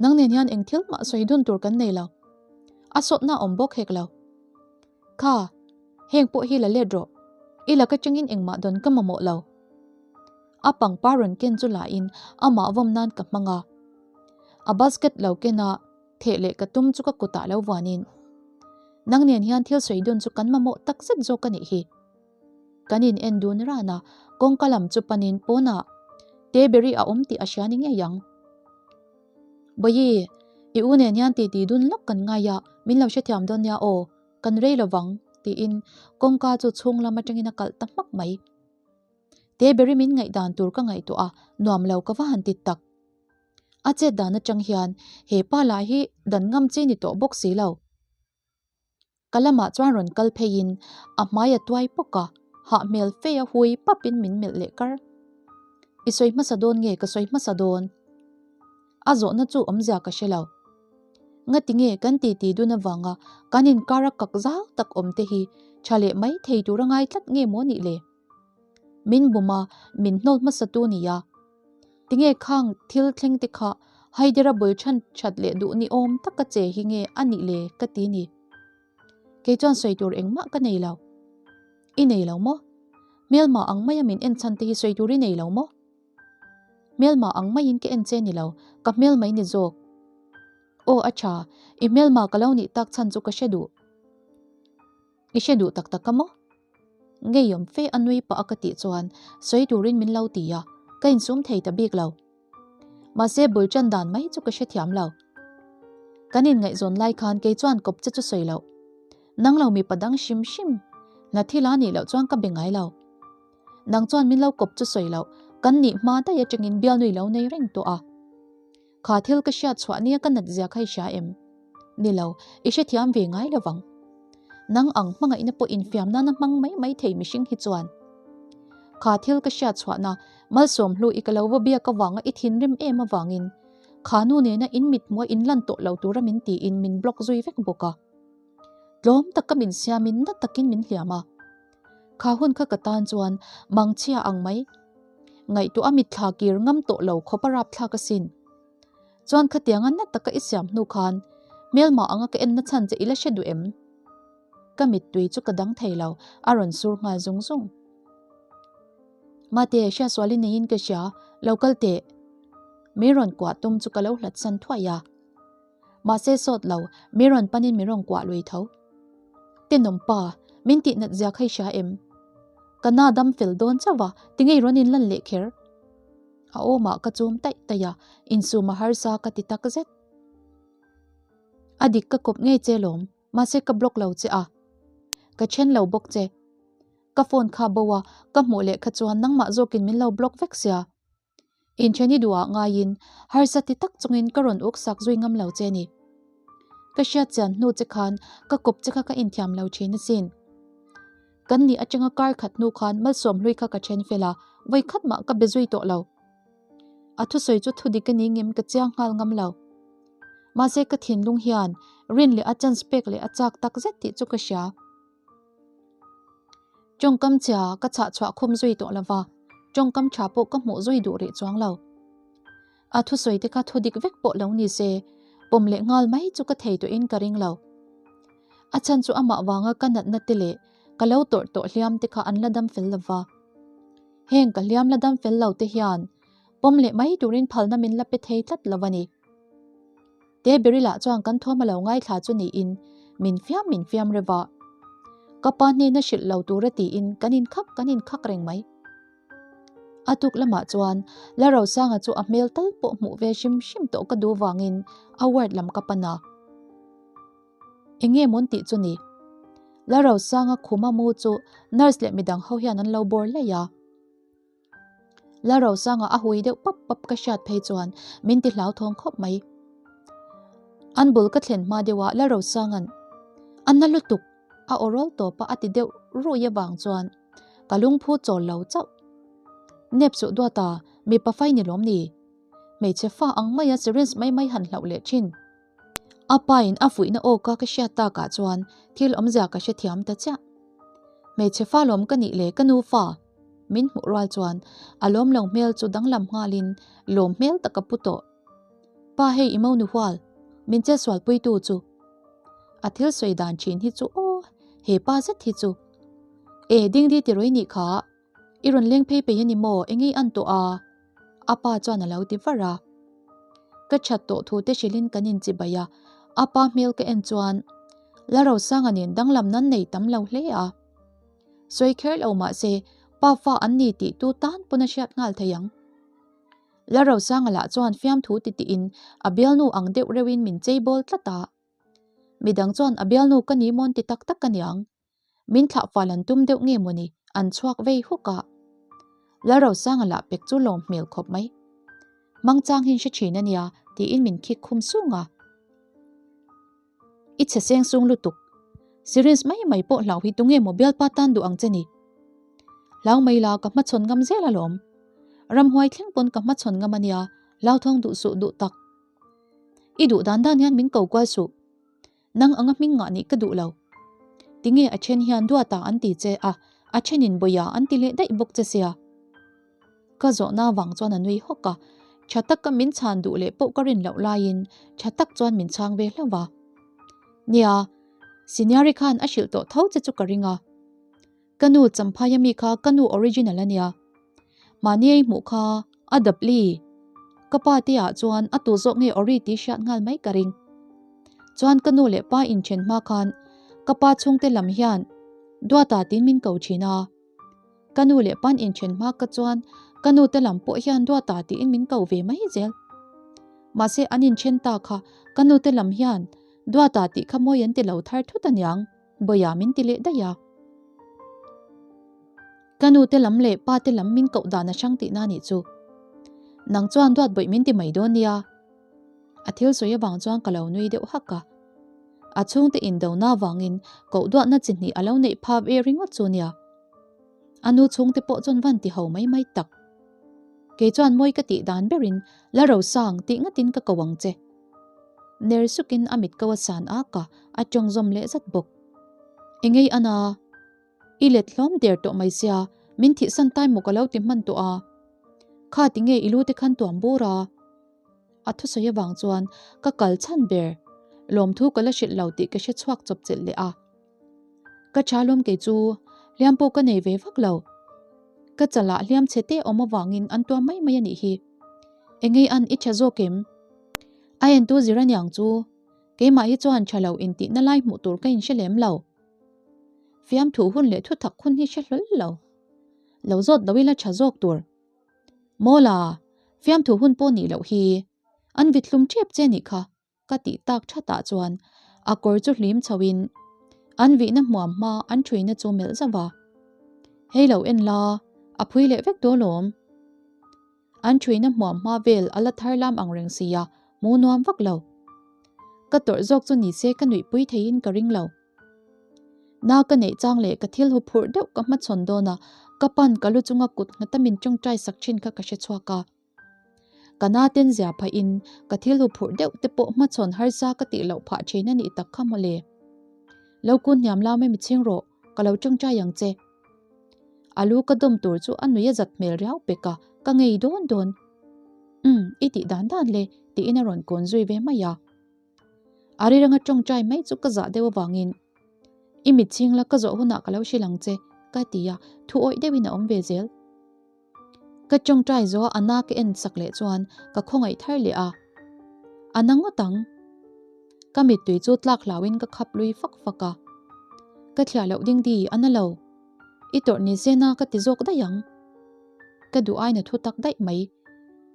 nang nen hian eng thil mah sawi dun tur kan nei lo. A sawtna awm bawk hek lo. Kha, heng pawh hi la let rawh. I laka changin engmah dawn ka mamawh lo. A pangpar rawn ken chu lahin amah vawm nan ka hmang a. A basket lo ken a, theh leh ka tum chu ka kutah lo vuanin. Nang nen hian thil sawi dun chu kan mamawh tak zet zawk a nih hi. Kan in en dun ran a, kawngka lam chu panin pawnah Teberi a awm tih a hria ni ngei ang. Bawihi, i u nen hian titi dun lawk kan ngai a, min lo hrethiam dawn nia aw, kan rei lo vang, tiin kawngka chu chhung lam atangin a kalh ta hmak mai. Teberi min ngaihdan tur ka ngaihtuah a, nuam lo ka va han ti tak. A chet dan atang hian he pa lah hi dan ngam chi ni tawh bawk si lo. Ka lamah chuan rawn kal pheiin a hmai a tuai pawk a, hah hmel fei a hui papin min melh leh kar. I sawi hmasa dawn nge ka sawi hmasa dawn? A zawhna chu awmzia ka hre lo. Ngati nge kan titi dun avanga kan inkar a kak zau tak awm te hi tha leh mai thei tur a ngai tlat nge maw nih le? Min bum a, min hnawl hmasa tu nia. Tinge khang thil thleng te kha Haidera bul chhan that leh duh ni awm taka che hi nge a nih le ka ti ni. Kei chuan sawi tur engmah ka nei lo. I nei lo maw? Hmelma ang maia min en chhan te hi sawi tur i nei lo maw? Hmelma ang maiin ka en che ni lo, ka hmelma i ni zawk. Aw a tha, i hmelma ka lo nih tak chhan chu ka hre duh. I hre duh tak tak a maw? Ngeiawm fe a nui pah a ka tih chuan sawi turin min lo ti a, ka insum thei ta bik lo. Mahse bul tan dan mai chu ka hrethiam lo. Kan inngaihzawn lai khan kei chuan kawp che chu sawi loh. Nang lo mipa dang hrim hrim, hna thil a nih loh chuan ka be ngai lo. Nang chuan min lo kawp chu sawi loh, Kan nih hma daih atangin bialnu i lo nei reng tawh a. Kha thil ka hriat chhuah nia ka nat zia kha i hria em? Ni lo, i hrethiam ve ngai lo vang. Nang ang hmangaihna pawh infiam nana hmang mai mai thei mihring hi chuan. Kha thil ka hriat chhuahna Malsawmhlu i ka lo va biak avanga i thinrim em avangin kha nu nena in mithmuh a inlan tawh lo tura min tiin min block zui vek bawk a. Tlawm taka min siamin na takin min hliam a. Kha hun kha ka tan chuan mangchhia ang mai. Ngaihtuah a mitthla kir ngam tawh lo khawp a rapthlak asin. Chuan khatianga na taka i siam hnu khan hmelmah anga ka enna chhan che i la hre duh em? Ka mittui chu ka dang thei lo, a rawn sur nghal zung zung. Mate, hriatsual i neiin ka hria, lo kal teh. Mi rawn kuah tum chu ka lo hlat san thuai a. Mahse sawt lo, mi rawn panin mi rawn kuah lui tho. Tenawm pa, min tih nat zia kha i hria em? Ka na dam fel dawn chauh va, tinge i rawn inlan leh kher? A awmah ka chum taih taih a, insum a harsa ka ti tak zet. A dik ka kawp ngei che lawm, mahse ka block lo che a. Ka then lo bawk che. Ka phone kha bo a, ka hmuh leh kha chuan nangmah zawkin min lo block vek sia. Intheni duhah ngaiin harsa ti tak chungin ka rawn uk sak zui ngam lo che ni. Ka hriat chian hnu che khan ka kawp che kha ka inthiam lo thin asin. Kan nih atanga kar khat hnu khan malsawm hlui kha ka then fel a, vawi khat mah ka be zui tawh lo. A thusawi chu thudik a ni ngem ka chiang nghal ngam lo. Mahse ka thinlung hian rin leh a chance pek leh a chak tak zet tih chu ka hria. Tawngkam chhia ka chhah chhuah khum zui tawh lova, tawngkam tha pawh ka hmuh zui duh rih chuang lo. A thusawi te kha thu dik vek pawh lo ni se, pawm leh nghal mai chu ka thei tawhin ka ring lo. A chhan chu amah vanga ka natna te leh ka lo tawrh tawh hliam te kha an la dam fel lova. Heng ka hliam la dam fel lo te hian pawm leh mai turin phalna min la pe thei tlat lo a ni. Teberi lah chuan kan thawm a lo ngaithla chu niin min fiam min fiam reuh a. Ka pa hnena hrilh lo tura tiin kan inkhak kan inkhak reng mai. A tuk lamah chuan La Rosanga chu a hmel tal pawh hmuh ve hrim hrim tawh ka duh vangin a ward lam ka pan a. Enge mawn tih chu ni? La Rosanga khuma mu chu nurse leh midang ho hian an lo bawr laih a. La Rosanga a hui deuh pap pap ka hriat phei chuan min ti hlauthawng khawp mai. An bul ka thlen hma deuh a La Rosanga'n a na lutuk a aw rawl tawp a a ti deuh rui avang chuan ka lungphu chawl lo chauh. Nep suh duata mipa fai ni lawm ni? Hmeichhe fa ang maia syringe mai mai han hlauh leh thin. A pain a fuihna awka ka hriat takah chuan thil awmzia ka hrethiam ta chiah. Hmeichhe fa lawm ka nih leh ka nu fa min hmuh rual chuan a lawm lo hmel chu danglam nghalin lawm hmel tak a pu tawh. Pa hei i monu hual, min che sualpuitu chu. A thil sawi dan thin hi chu aw, he pa zet hi chu. E dingdi ti rawi nih kha, i rawn leng phei peih a ni maw engei an tawh a? A pa chuan a lo ti var a. Ka that tawh thu te hrilhin kan inchibai a, a pa hmel ka en chuan La Rosanga nen danglam nan nei tam lo hle a. Sawi kher lo mah se pa fa an ni tih tu tan pawn a hriat nghal thei ang. La Rosanga lah chuan fiamthu ti tiin a bialnu ang deuh reuhin min chei bawl tlat a. Midang chuan a bialnu ka ni mawn ti tak tak a niang. Min thlah fal an tum deuh nge mawni an chhuak vei huk a. Lalrosanga lah pek chu lawm hmel khawp mai. Mangchang hi in hre thin a nia tiin min khik khum sung a. I chhe seng sung lutuk. Syringe mai mai pawh hlau hi tunge maw bialpa tan duh ang che ni? Hlau mai la ka hmachhawn ngam zel alawm. Ramhuai thleng pawn ka hmachhawn ngam a nia, hlauthawng duh suh duh tak. I duh dan dan hian min ko kual suh. Nang anga hming ngah nih ka duh lo. Tinge a then hian duata an ti che a, a thenin bawia an ti leh daih bawk che sia. Ka zawhna vang chuan a nui hawk a, tha taka min chhan duh leh pawh ka rin loh laiin tha tak chuan min chhang ve hlauh va. Nia, Senior-i khan a hrilh tawh tho che chu ka ring a. Ka nu Champhaia mi kha ka nu original a nia. Mahni ei hmuh kha a dapli. Ka pa te ah chuan a tu zawk nge ori tih hriat nghal mai ka ring. Chuan ka nu leh pa inthen hma khan ka pa chhungte lam hian Duata tiin min ko thin a. Ka nu leh pa'n inthen hma ka chuan ka nu te lam pawh hian Duata tiin min ko ve mai zel. Mahse an inthen ta kha ka nu te lam hian Duata tih kha mawi an ti lo thar thut aniang. Bawia min ti leh daih a. Ka nu te lam leh pa te lam min koh dan a hrang tihna nih chu. Nang chuan duat bawih min ti mai dawn nia. A thil sawi avang chuan ka lo nui deuh hak a. A chhungte indona avangin koh duatna chi hnih a lo neih pha ve ringawt chu nia. A nu chhungte pawh chuan van ti ho mai mai tak. Kei chuan mawi ka tih dan berin La Rosang tih ngatin ka ko ang che. Ner sukin a mit ko a san ak a, a tawng zawm leh zat bawk. Engei ana? I let hlawm der tawh mai sia, min thihsan tai maw ka lo ti hman tawh a. Kha tinge i lu te khan tuam bur a? A thusawi avang chuan ka kal chhan ber. Lawmthu ka la hrilh lo tih ka hre chhuak chawp chelh leh a. Ka tha lawm kei chu, hliam pawh ka nei ve vak lo. Ka chalah hliam chhe te awm avangin an tuam mai mai a nih hi. Engei an i tha zawk em? A entu zir aniang chu, keimah hi chuan tha lo intihna lai hmuh tur ka inhre lem lo. Fiamthu hun leh thuthak hun hi hre hlawl lo. Lo zawt lo ila tha zawk tur. Mawla, fiamthu hun pawh nih loh hi. An vit hlum tep che nih kha. Ka tih tak thatah chuan a kawr chu hlim chho in an vihna hmuam hma an thuina chu melh zauh a. Hei lo en la, a phui leh vek dawn lawm. An thuina hmuam hma vel a la thar lam ang reng sia, hmu nuam vak lo. Ka tawrh zawk chu ni se ka nuihpui theiin ka ring lo. Na ka neih chang leh ka thil hu phurh deuh ka hmachhawn dawn a, ka pan ka lu chunga kut nghata min tawngtai sak thin kha ka hre chhuak a. Ka na ten zia phah in ka thil hu phurh deuh te pawh hmachhawn harsa ka tih loh phah thin a nih tak kha mawle. Lo kun hniam lam emi chhing rawh, ka lo tawngtai ang che. A lu ka dawm tur chu a nui a zat hmel riau pek a, ka ngei dawn dawn. Umm, i tih dan dan le, tiin a rawn kawn zui ve mai a. A riranga tawngtai mai chu ka zah deuh avangin, I mit chhing la ka zawh hunah ka lo hrilh ang che, ka ti a, thu awih deuhin a awm ve zel. Ka tawngtai zawh a na ka en sak leh chuan ka khawngaih thar leh a, A na ngawt ang. Ka mittui chu tlak hlauhin ka khap lui fak fak a. Ka thliah loh ding di, a na lo. I tawrh ni se na ka ti zawk daih ang. Ka duh aina thu tak daih mai.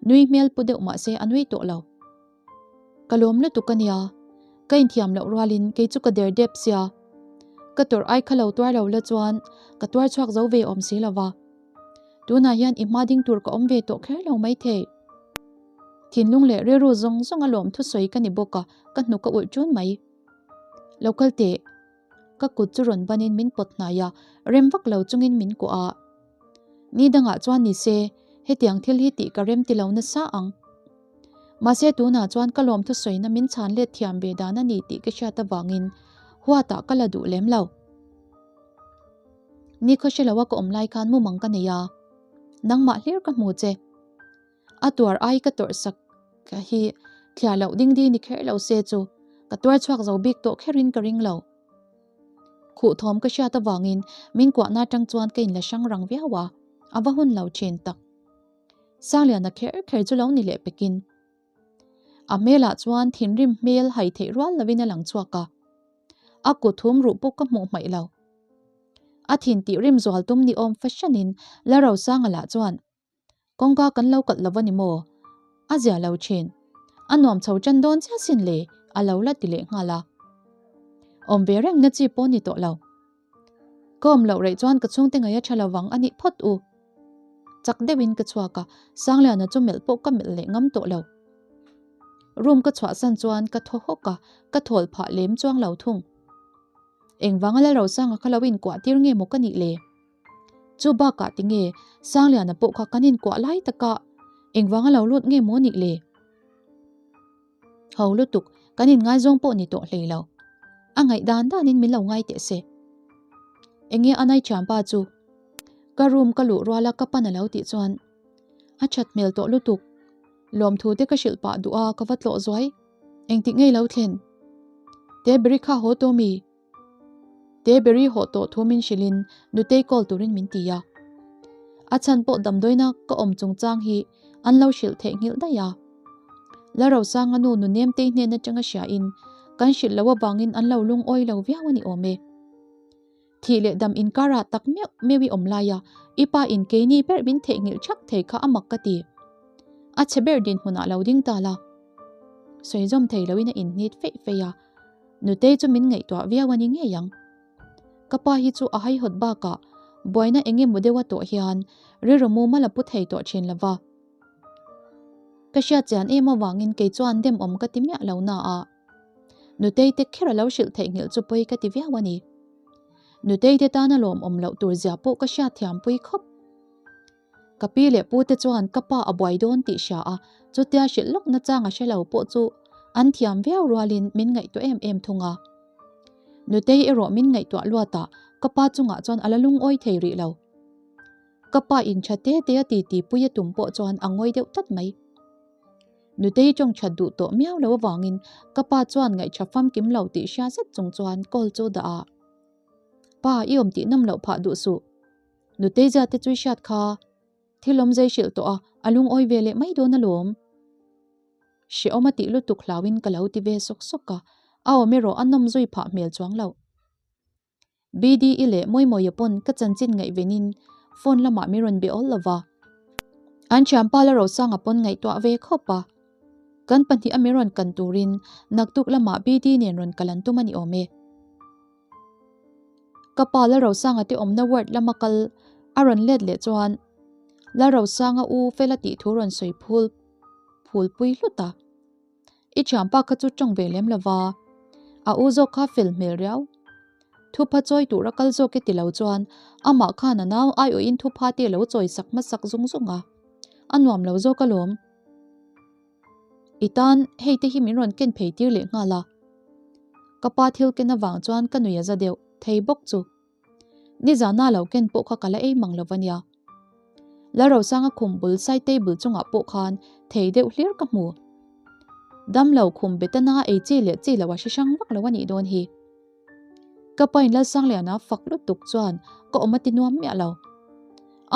Nui hmel pu deuh mahse a nui tawh lo. Ka lawm lutuk a nia, ka inthiam loh rualin kei chu ka der dep sia. Ka tawrh ai kha lo tuar lo la chuan ka tuar chhuak zo ve awm si lo va. Tunah hian i hma ding tur ka awm ve tawh kher lo maithei. Thinlung leh rilru zawng zawng a lawm thusawi ka ni bawk a, ka hnuk a ulh ṭun mai. Lo kal teh. Ka kut chu rawn banin min pawt hnai a, rem vak lo chungin min kuah a. Ni dangah chuan ni se, hetiang thil hi tih ka rem ti lo nasa ang. Mahse tunah chuan ka lawm thusawina min chhan let thiam ve dan a ni tih ka hriat avangin huatah ka la duh lem lo. Ni khaw hre loa ka awm lai khan mumang ka nei a, nangmah hlir ka hmu che. A tuar ai ka tawrh sak hi thliah loh ding di ni kher lo se chu ka tuar chhuak zo bik tawh kherin ka ring lo. Khuh thawm ka hriat avangin min kuahna atang chuan ka inla hrang rang viau a, a va hun lo thin tak. Sangliana kher kher chu lo ni leh pekin a hmelah chuan thinrim hmel hai theih rual lovin a lang chhuak a, a kut thum ruh pawh ka hmuh hmaih lo. A thin tih rim zual tum ni awm fahranin Lalrosanga lah chuan Kawngka kan lo kalh lo a ni maw? A zia lo thin. A nuam chho tan dawn chiah sin le, a lo la ti leh nghal a. Awm ve reng na chi pawh ni tawh lo. Ka awm loh reh chuan ka chhungte ngaih a tha lo vang a nih phawt u. Chak deuhin ka chhuak a, Sangliana chu melh pawh ka melh leh ngam tawh lo. Room ka chhuahsan chuan ka thaw hawk a, ka thawl phah lem chuang lo thung. Engvanga Lalrosanga kha lo inkuah tir nge maw ka nih le? Chu bakah tinge Sangliana pawh kha kan inkuah lai taka engvanga lo lut nge maw nih le? Ho lutuk, kan inngaizawng pawh ni tawh hlei lo. A ngaih dan danin min lo ngai teh se. Enge a nai thianpa chu? Ka room ka luh ruala ka pan a lo tih chuan a that hmel tawh lutuk. Lawmthu te ka hrilh pah duh a ka va tlawh zuai. Engtik ngei lo thlen? Teberi kha haw tawh mi? Teberi haw tawh thu min hrilhin Nutei call turin min ti a. A chhan pawh damdawina ka awm chungchang hi an lo hrilh theih nghilh daih a. Lalrosanga nu Nunemtei hnen atanga hriain kan hrilh loh avangin an lo lungawi lo viau a ni awm e. Thih leh dam inkarah tak meuh meuh i awm lai a, i pa in keini ber min theihnghilh thak thei kha a mak ka ti. A chhe ber dinhmunah lo ding ta la. Sawi zawm thei loin a inhnit feih feih a, Nutei chu min ngaihtuah viau a ni ngei ang. Ka pa hi chu a haihawt bakah Buaina eng emaw deuha tawh hian rilru mumal a pu thei tawh thin lo va. Ka hriat chian em avangin kei chuan dem awm ka ti miah lo na a. Nutei te kher a lo hrilh theihnghilh chu pawi ka ti viau a ni. Nutei te tana lawmawm loh tur zia pawh ka hriat thiam pui khawp. Ka pi leh pu te chuan ka pa a buai dawn tih hria a, chutia hrilh lawk nachang a hre lo pawh chu an thiam viau rualin min ngaihtuah em em thung a. Nutei erawh min ngaihtuah luat a, ka pa chungah chuan a la lungawi thei rih lo. Ka pa in tha te te a ti ti pui a tum pawh chuan a ngawi deuh tlat mai. Nutei tawng that duh tawh miau lo avangin ka pa chuan ngaihṭha famkim lo tih hria zet chung chuan call chu dah a. Pa, i awm tih nawm loh phah duh suh. Nutei zia te chu i hriat kha. Thil awm zei hrilh tawh a, a lungawi ve leh mai dawn alawm. Hrehawm a tih lutuk hlauin ka lo ti ve sawk sawk a, a awm erawh a nawm zui phah hmel chuang loh. BDE leh Mawimawia pawn ka chanchin ngaihvenin phone lamah min rawn be awl lova. An thianpa la Rosanga pawn ngaihtuah ve khawp a. Kan pahnih a min rawn kan turin naktuk lamah BD nen rawn kal an tum a ni awm e. Ka pa Lalrosanga te awmna ward lama kal a rawn let leh chuan Lalrosanga u Fela tih thu rawn sawi phul phul pui hlut a. I thianpa kha chu tawng ve lem lova, a u zawk kha fel hmel riau. Thupha chawi tura kal zawk e ti lo chuan amah khan a nau aiawhin thupha te a lo chawi sak hmasak zung zung a, a nuam lo zawk alawm. I tan hei te hi min rawn ken phei tir leh nghal a. Ka pa thil ken avang chuan ka nui a za deuh thei bawk chu. Nizana lo ken pawh kha ka la ei mang lo va nia. Lalrosanga khum bul side table chungah pawh khan thei deuh hlir ka hmu. Damlo khum betana ei chi leh chi lo a hre hrang vak lo a nih dawn hi. Ka pain Lalsangliana fak lutuk chuan ka awm a ti nuam miah lo.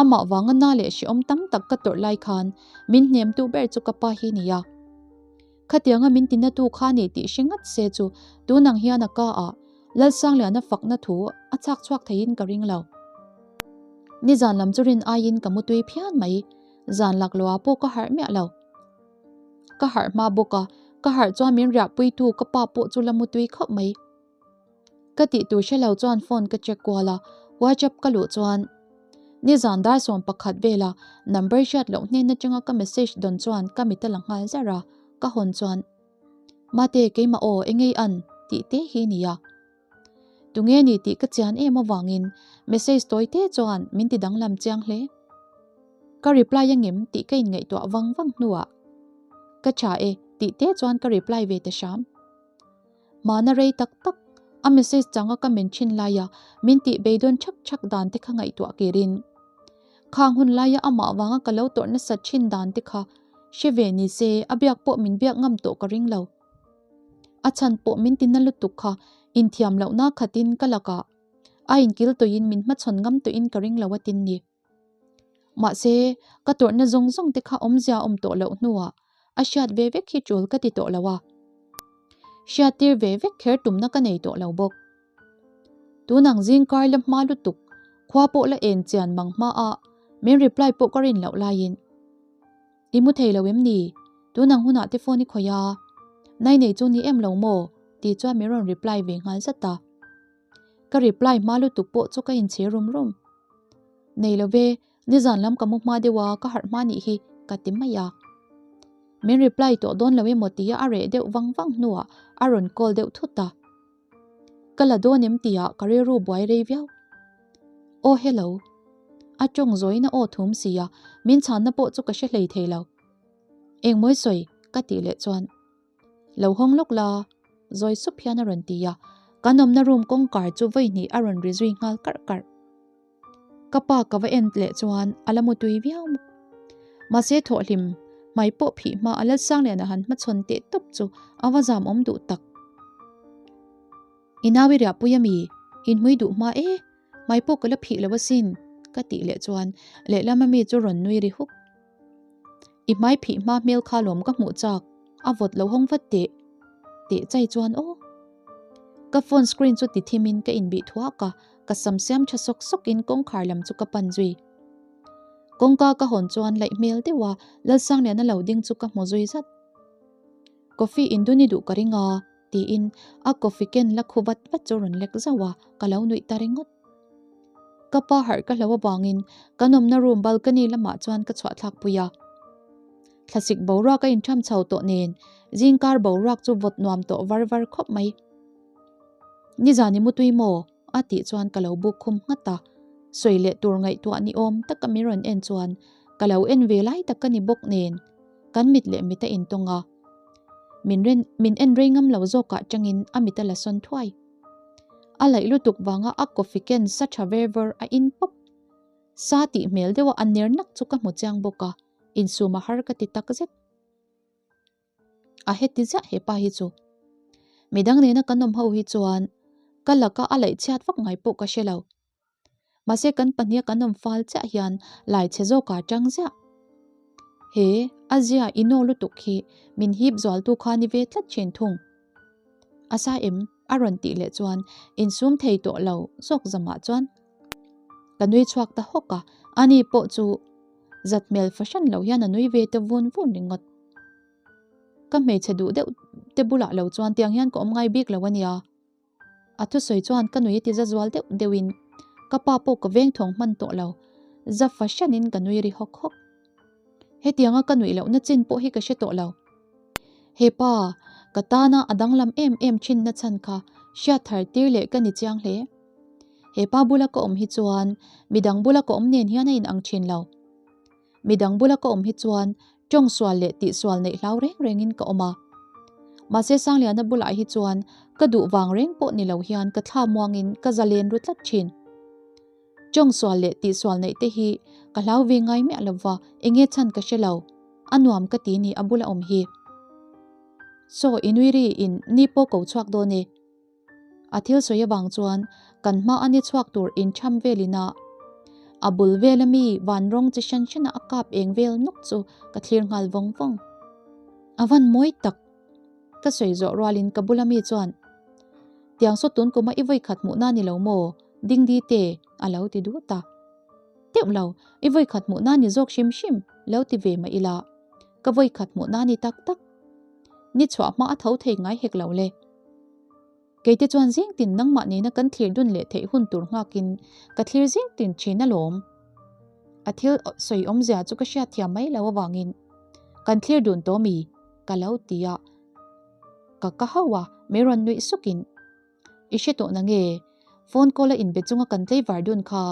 Amah vanga na leh hrehawm tam tak ka tawrh lai khan min hnemtu ber chu ka pa hi nia. Khatianga min tinatu kha ni tih hre ngat se chu tunang hian a ka ah Lalsangliana fakna thu a chak chhuak theiin ka ring lo. Nizan lam chu rin aiin ka mutui phian mai, zan laklawh ah pawh ka harh miah lo. Ka harh hma bawk a, ka harh chuan min riahpuitu ka pa pawh chu la mutui khawp mai. Ka tih tur hre lo chuan phone ka check kual a, WhatsApp ka luh chuan nizan dar 11 vela number hriat loh hnen atanga ka message dawn chuan ka mit a la nghal zar a, ka hawn chuan Mate keimah aw engei an tih te hi nia. Tunge ni tih ka chian em avangin message tawi te chuan min ti danglam chiang hle. Ka reply angem tih ka inngaihtuah vang vang hnuah ka tha e tih te chuan ka reply ve ta hram. Hmana rei tak tak a message changa ka men thin laia min tih beidawn chhak chhak dan te kha ngaihtuah kirin khang hun laia amah vanga ka lo tawrh nasat thin dan te kha hre ve ni se a biak pawh min biak ngam tawh ka ring lo. A chhan pawh min ti na lutuk kha inthiam lohna khatin ka lakah a inkil tawhin min hmachhawn ngam tawhin ka ring lo a tin ni. Mahse, ka tawrhna zawng zawng te kha awmzia awm tawh loh hnuah a hriat ve vek hi tul ka ti tawh lo a. Hriattir ve vek kher tumna ka nei tawh lo bawk. Tunang zingkar la hma lutuk, khua pawh la en chian mang hma a, min reply pawh ka rin loh laiin. I mu thei lo em ni? Tunang hunah te phone i khawih a, nai nei chu ni em lo maw? tih chuan min rawn reply ve nghal zat a. Ka reply hma lutuk pawh chu ka inchhir rum rum. Nei lo ve, nizan lam ka mu hma deuh a, ka harh hma nih hi, ka ti mai a. Min reply tawh dawn lo emaw tia a reh deuh vang vang hnuah a rawn call deuh thut a. Ka la dawn em tihah ka rilru buai rei viau. Aw hello. A tawng zawiin a aw thum si a, min chhanna pawh chu ka hre hlei thei lo. Engmawi sawi? ka tih leh chuan. Lo hawng lawk la, zawi sup hian a rawn ti a, kan awmna room kawngkar chu vawi hnih a rawn ri zui nghal karh karh. Ka pa ka va en leh chuan a la mu tui viau. Mahse thawhhlim hmai pawh phih hma a Lalsangliana han hmachhawn teh tawp chu a va zam awm duh tak. I nau i riahpui ami? Inhmui duh hma e, hmai pawh ka la phih lo asin, ka tih leh chuan lehlam ami chu rawn nui ri huk. I hmai phih hma hmel kha lawm ka hmuh chak, a vawt lo hawng vat teh. Teh chai chuan aw. Ka phone screen chu ti thim in ka inbih thuak a, ka sam siam tha sawk sawk in kawngkhar lam chu ka pan zui. Kawngka ka hawn chuan laih hmel deuh a Lalsangliana lo ding chu ka hmu zui zat. Coffee in dun i duh ka ring a, tiin a coffee ken la khu vat vat chu rawn lek zauh a, ka lo nuih ta ringawt. Ka pa harh ka hlo avangin kan awmna room balcony lamah chuan ka chhuah thlak pui a. Thlasik boruak a intham chho tawh nen zingkar boruak chu vawt nuam tawh var var khawp mai. Nizan i mutui maw? a tih chuan ka lo buk khum nghat a. Sawi leh tur ngaihtuah ni awm taka min rawn en chuan ka lo en ve lai tak ka ni bawk nen kan mit leh mit a intawng a. Min ren min en rei ngam lo zawkah tangin a mit a la sawn thuai. A laih lutuk vanga a coffee ken sa tha ver vawr a in pawp. Sa tih hmel deuha a ner nak chu ka hmu chiang bawk a, insum a har ka ti tak zet. A heti ziah he pa hi chu. Midang nena kan awm ho hi chuan ka laka a laih chhiat vak ngai pawh ka hre lo. Mahse kan pahniha kan awm fal chiah hian lai chhe zawkah tang ziah. He a zia inaw lutuk hi min hip zualtu kha ni ve tlat thin thung. A sa em? A rawn tih leh chuan insum thei tawh lo zawk zamah chuan ka nui chhuak ta hawk a, ani pawh chu zat hmel fahran lo hian a nui ve ta vun vun ringawt. Ka hmeichhe duh deuh te bulah lo chuan tiang hian ka awm ngai bik lo a nia. A thusawi chuan ka nui a ti za zual deuh deuhin ka pa pawh ka veng thawng hman tawh lo, za fahranin ka nui ri hawk hawk. Hetianga ka nuih lohna chin pawh hi ka hre tawh lo. He pa, ka tana a danglam em em thinna chhan kha hriat thar tir leh ka ni chiang hle. He pa bula ka awm hi chuan midang bula ka awm nen hian a inang thin lo. Midang bula ka awm hi chuan tawng sual leh tihsual neih hlau reng rengin ka awm a. Mahse Sangliana bulah hi chuan ka duh vang reng pawh ni lo hian ka thla muangin ka zalen ru tlat thin. Tawng sual leh tihsual neih te hi ka hlau ve ngai miah lova enge chhan ka hre lo. A nuam ka ti ni a bula awm hi. Saw i nui ri in ni pawh ko chhuak dawn e. A thil sawi avang chuan kan hma a ni chhuak tur intham velin a a bul vela mi van rawng chi hran hrana a kap eng vel nawk chu ka thlir nghal vawng vawng. A van mawi tak! Ka sawi zawh rualin ka bula mi chuan, Tiang saw tun kuma i vawi khat hmuhna ni lo maw? Dingdi te a lo ti duh ta. Teuh lo, i vawi khat hmuhna ni zawk hrim hrim lo ti ve mah ila, ka vawi khat hmuhna ni tak tak. Ni chhuah hma a tho thei ngai hek lo le. Keite chuan zing tin nangmah nena kan thlir dun leh theih hun tur nghakin ka thlir zing tin thin alawm. A thil sawi awmzia chu ka hriat thiam mai lo avangin kan thlir dun tawh mi? ka lo ti a, ka ka hauh a, min rawn nuih sukin I hre tawh na nge? Phone call a inbe chunga kan tlei var dun kha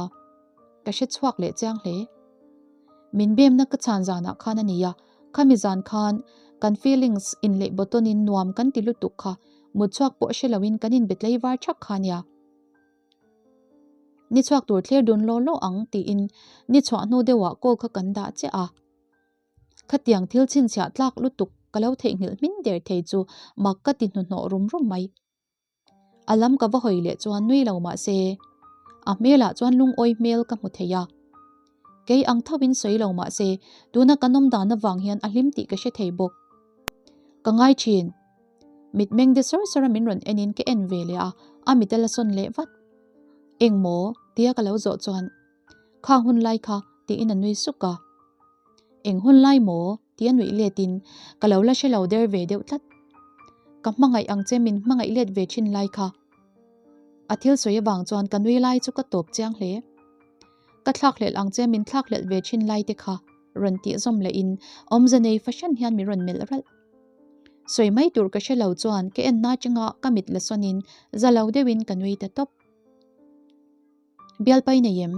ka hre chhuak leh chiang hle. Min bemna ka chhan zanah khan a ni a, khami zan khan kan feelings inleih bawtawnin nuam kan ti lutuk kha mut chhuak pawh hre loin kan inbe tlei var thak kha nia. Ni chhuak tur thlir dun law law ang tiin ni chhuah hnu deuhah call kha kan dah chiah a. Khatiang thil chhinchhiah tlak lutuk ka lo theihnghilh hmin der thei chu mak ka ti hnuhnawh rum rum mai. A lam ka va hawi leh chuan nui lo mah se, a hmelah chuan lungawi hmel ka hmu thei a. Kei ang thovin sawi lo mah se, tuna kan awm dan avang hian a hlim tih ka hre thei bawk. Ka ngai thin. Mitmeng de sawr sawr a min rawn enin ka en ve leh a, a mit a la sawn leh vat. Eng maw? tia ka lo zawh chuan, Khang hun lai kha, tiin a nui suk a. Eng hun lai maw? Tia nuih letin ka lo la hre lo der ve deuh tlat. Ka hmangaih ang che min hmangaih let ve thin lai kha. A thil sawi avang chuan ka nui lai chu ka tawp chiang hle. Ka thlakhlelh ang che min thlakhlelh ve thin lai te kha rawn tih zawm lehin awmze nei fahran hian min rawn melh ralh. Sawi mai tur ka hre lo chuan ka en na changa ka mit la sawnin za lo deuhin ka nui ta tawp. Bialpai nei em?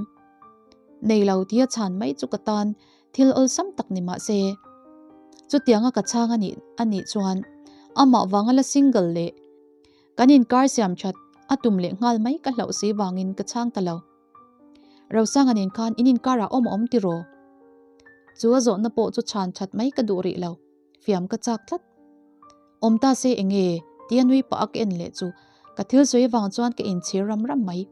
Nei lo tia chhan mai chu ka tan thil awlsam tak ni mah se. Chutianga ka chhang a nih a nih chuan amah vanga la single leh kan inkar siam that a tum leh nghal mai ka hlauh si vangin ka chhang ta lo. Rosanga nen khan in inkarah awm a awm tiraw? Chu a zawhna pawh chu chhan that mai ka duh rih lo. Fiam ka chak tlat. Awm ta se enge? Tia nui pah a ka en leh chu ka thil sawi avang chuan ka inchhir ram ram mai.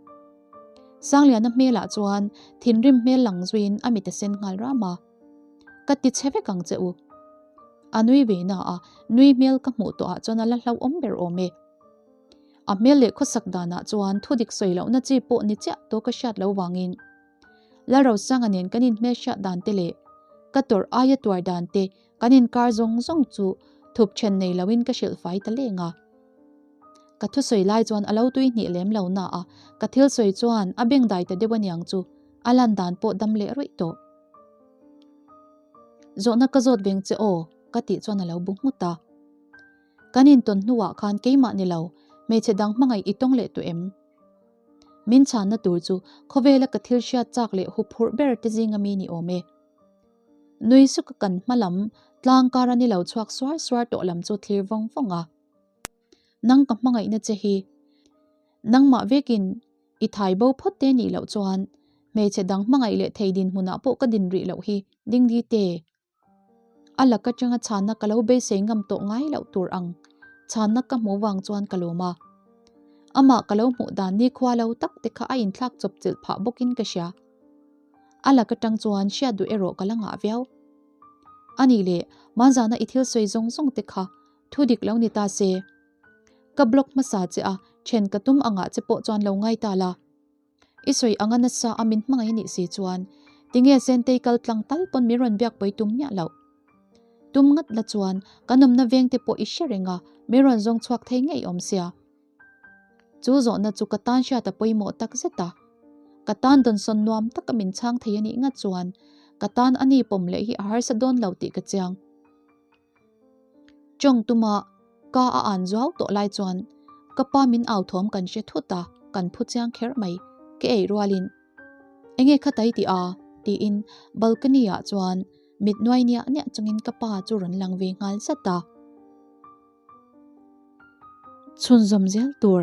Sangliana hmelah chuan thinrim hmel lang zuiin a mit a sen nghal ram a. Ka ti chhe vek ang che u. A nui ve na a, nui hmel ka hmuh tawhah chuan a la hlauhawm ber awm e. A hmel leh khawsak danah chuan thudik sawi lohna chi pawh ni chiah tawh ka hriat lo vangin Lalrosanga nen kan inhmelhriat dan te leh ka tawrh aia tuar dan te kan inkar zawng zawng chu thup then nei loin ka hrilh fai ta leng a. Ka thusawi lai chuan a lo tui hnih lem lo na a, ka thil sawi chuan a bengdai ta deuh aniang chu a lan dan pawh dam leh rawih tawh. Zawhna ka zawt veng che aw, ka tih chuan a lo bu nghut a. Kan intawn hnuah khan keimah ni lo, hmeichhe dang hmangaih i tawng leh tawh em? Min chhanna tur chu khawvela ka thil hriat chak leh huphurh ber te zinga mi ni awm e. Nui suka kan hma lam tlang kara ni lo chhuak suar suar tawh lam chu thlir vawng vawng a. Nang ka hmangaihna che hi. Nangmah vekin i thai bo phawt te nih loh chuan hmeichhe dang hmangaih leh thei dinhmunah pawh ka din rih loh hi dingdi te. A lak atanga chhanna ka lo beisei ngam tawh ngai loh tur ang chhanna ka hmuh vang chuan ka lawm a. Amah ka lo hmuh dan nikhua lo tak te kha a inthlak chawp chilh phah bawkin ka hria. A lak atang chuan hriat duh erawh ka la ngah viau. A nih leh, Manzana i thil sawi zawng zawng te kha thu dik lo ni ta se. Ka blog hmasa che a, then ka tum angah che pawh chuan lo ngai ta la. I sawi anga nasa a min hmangaih anih si chuan tinge Sentei kal tlang tal pawn min rawn biak pawi tum miah loh. Tum ngat la chuan kan awmna veng te pawh i hre reng a, min rawn zawng chhuak thei ngei awm sia. Chu zawhna chu ka tan hriat a pawimawh tak zet a. Ka tan dawnsawn nuam taka min chhang thei anih ngat chuan ka tan ani pawm leh hi a harsa dawn lo tih ka chiang. Chawng tuma ka a an zuau tawh lai chuan ka pa min au thawm kan hre thut a, kan phu chiang kher mai. Ka ei rualin, Enge kha tai tih a? tiin balcony ah chuan mit nuai niah niah chungin ka pa chu rawn lang ve nghal zat a. Chhunzawm zel tur.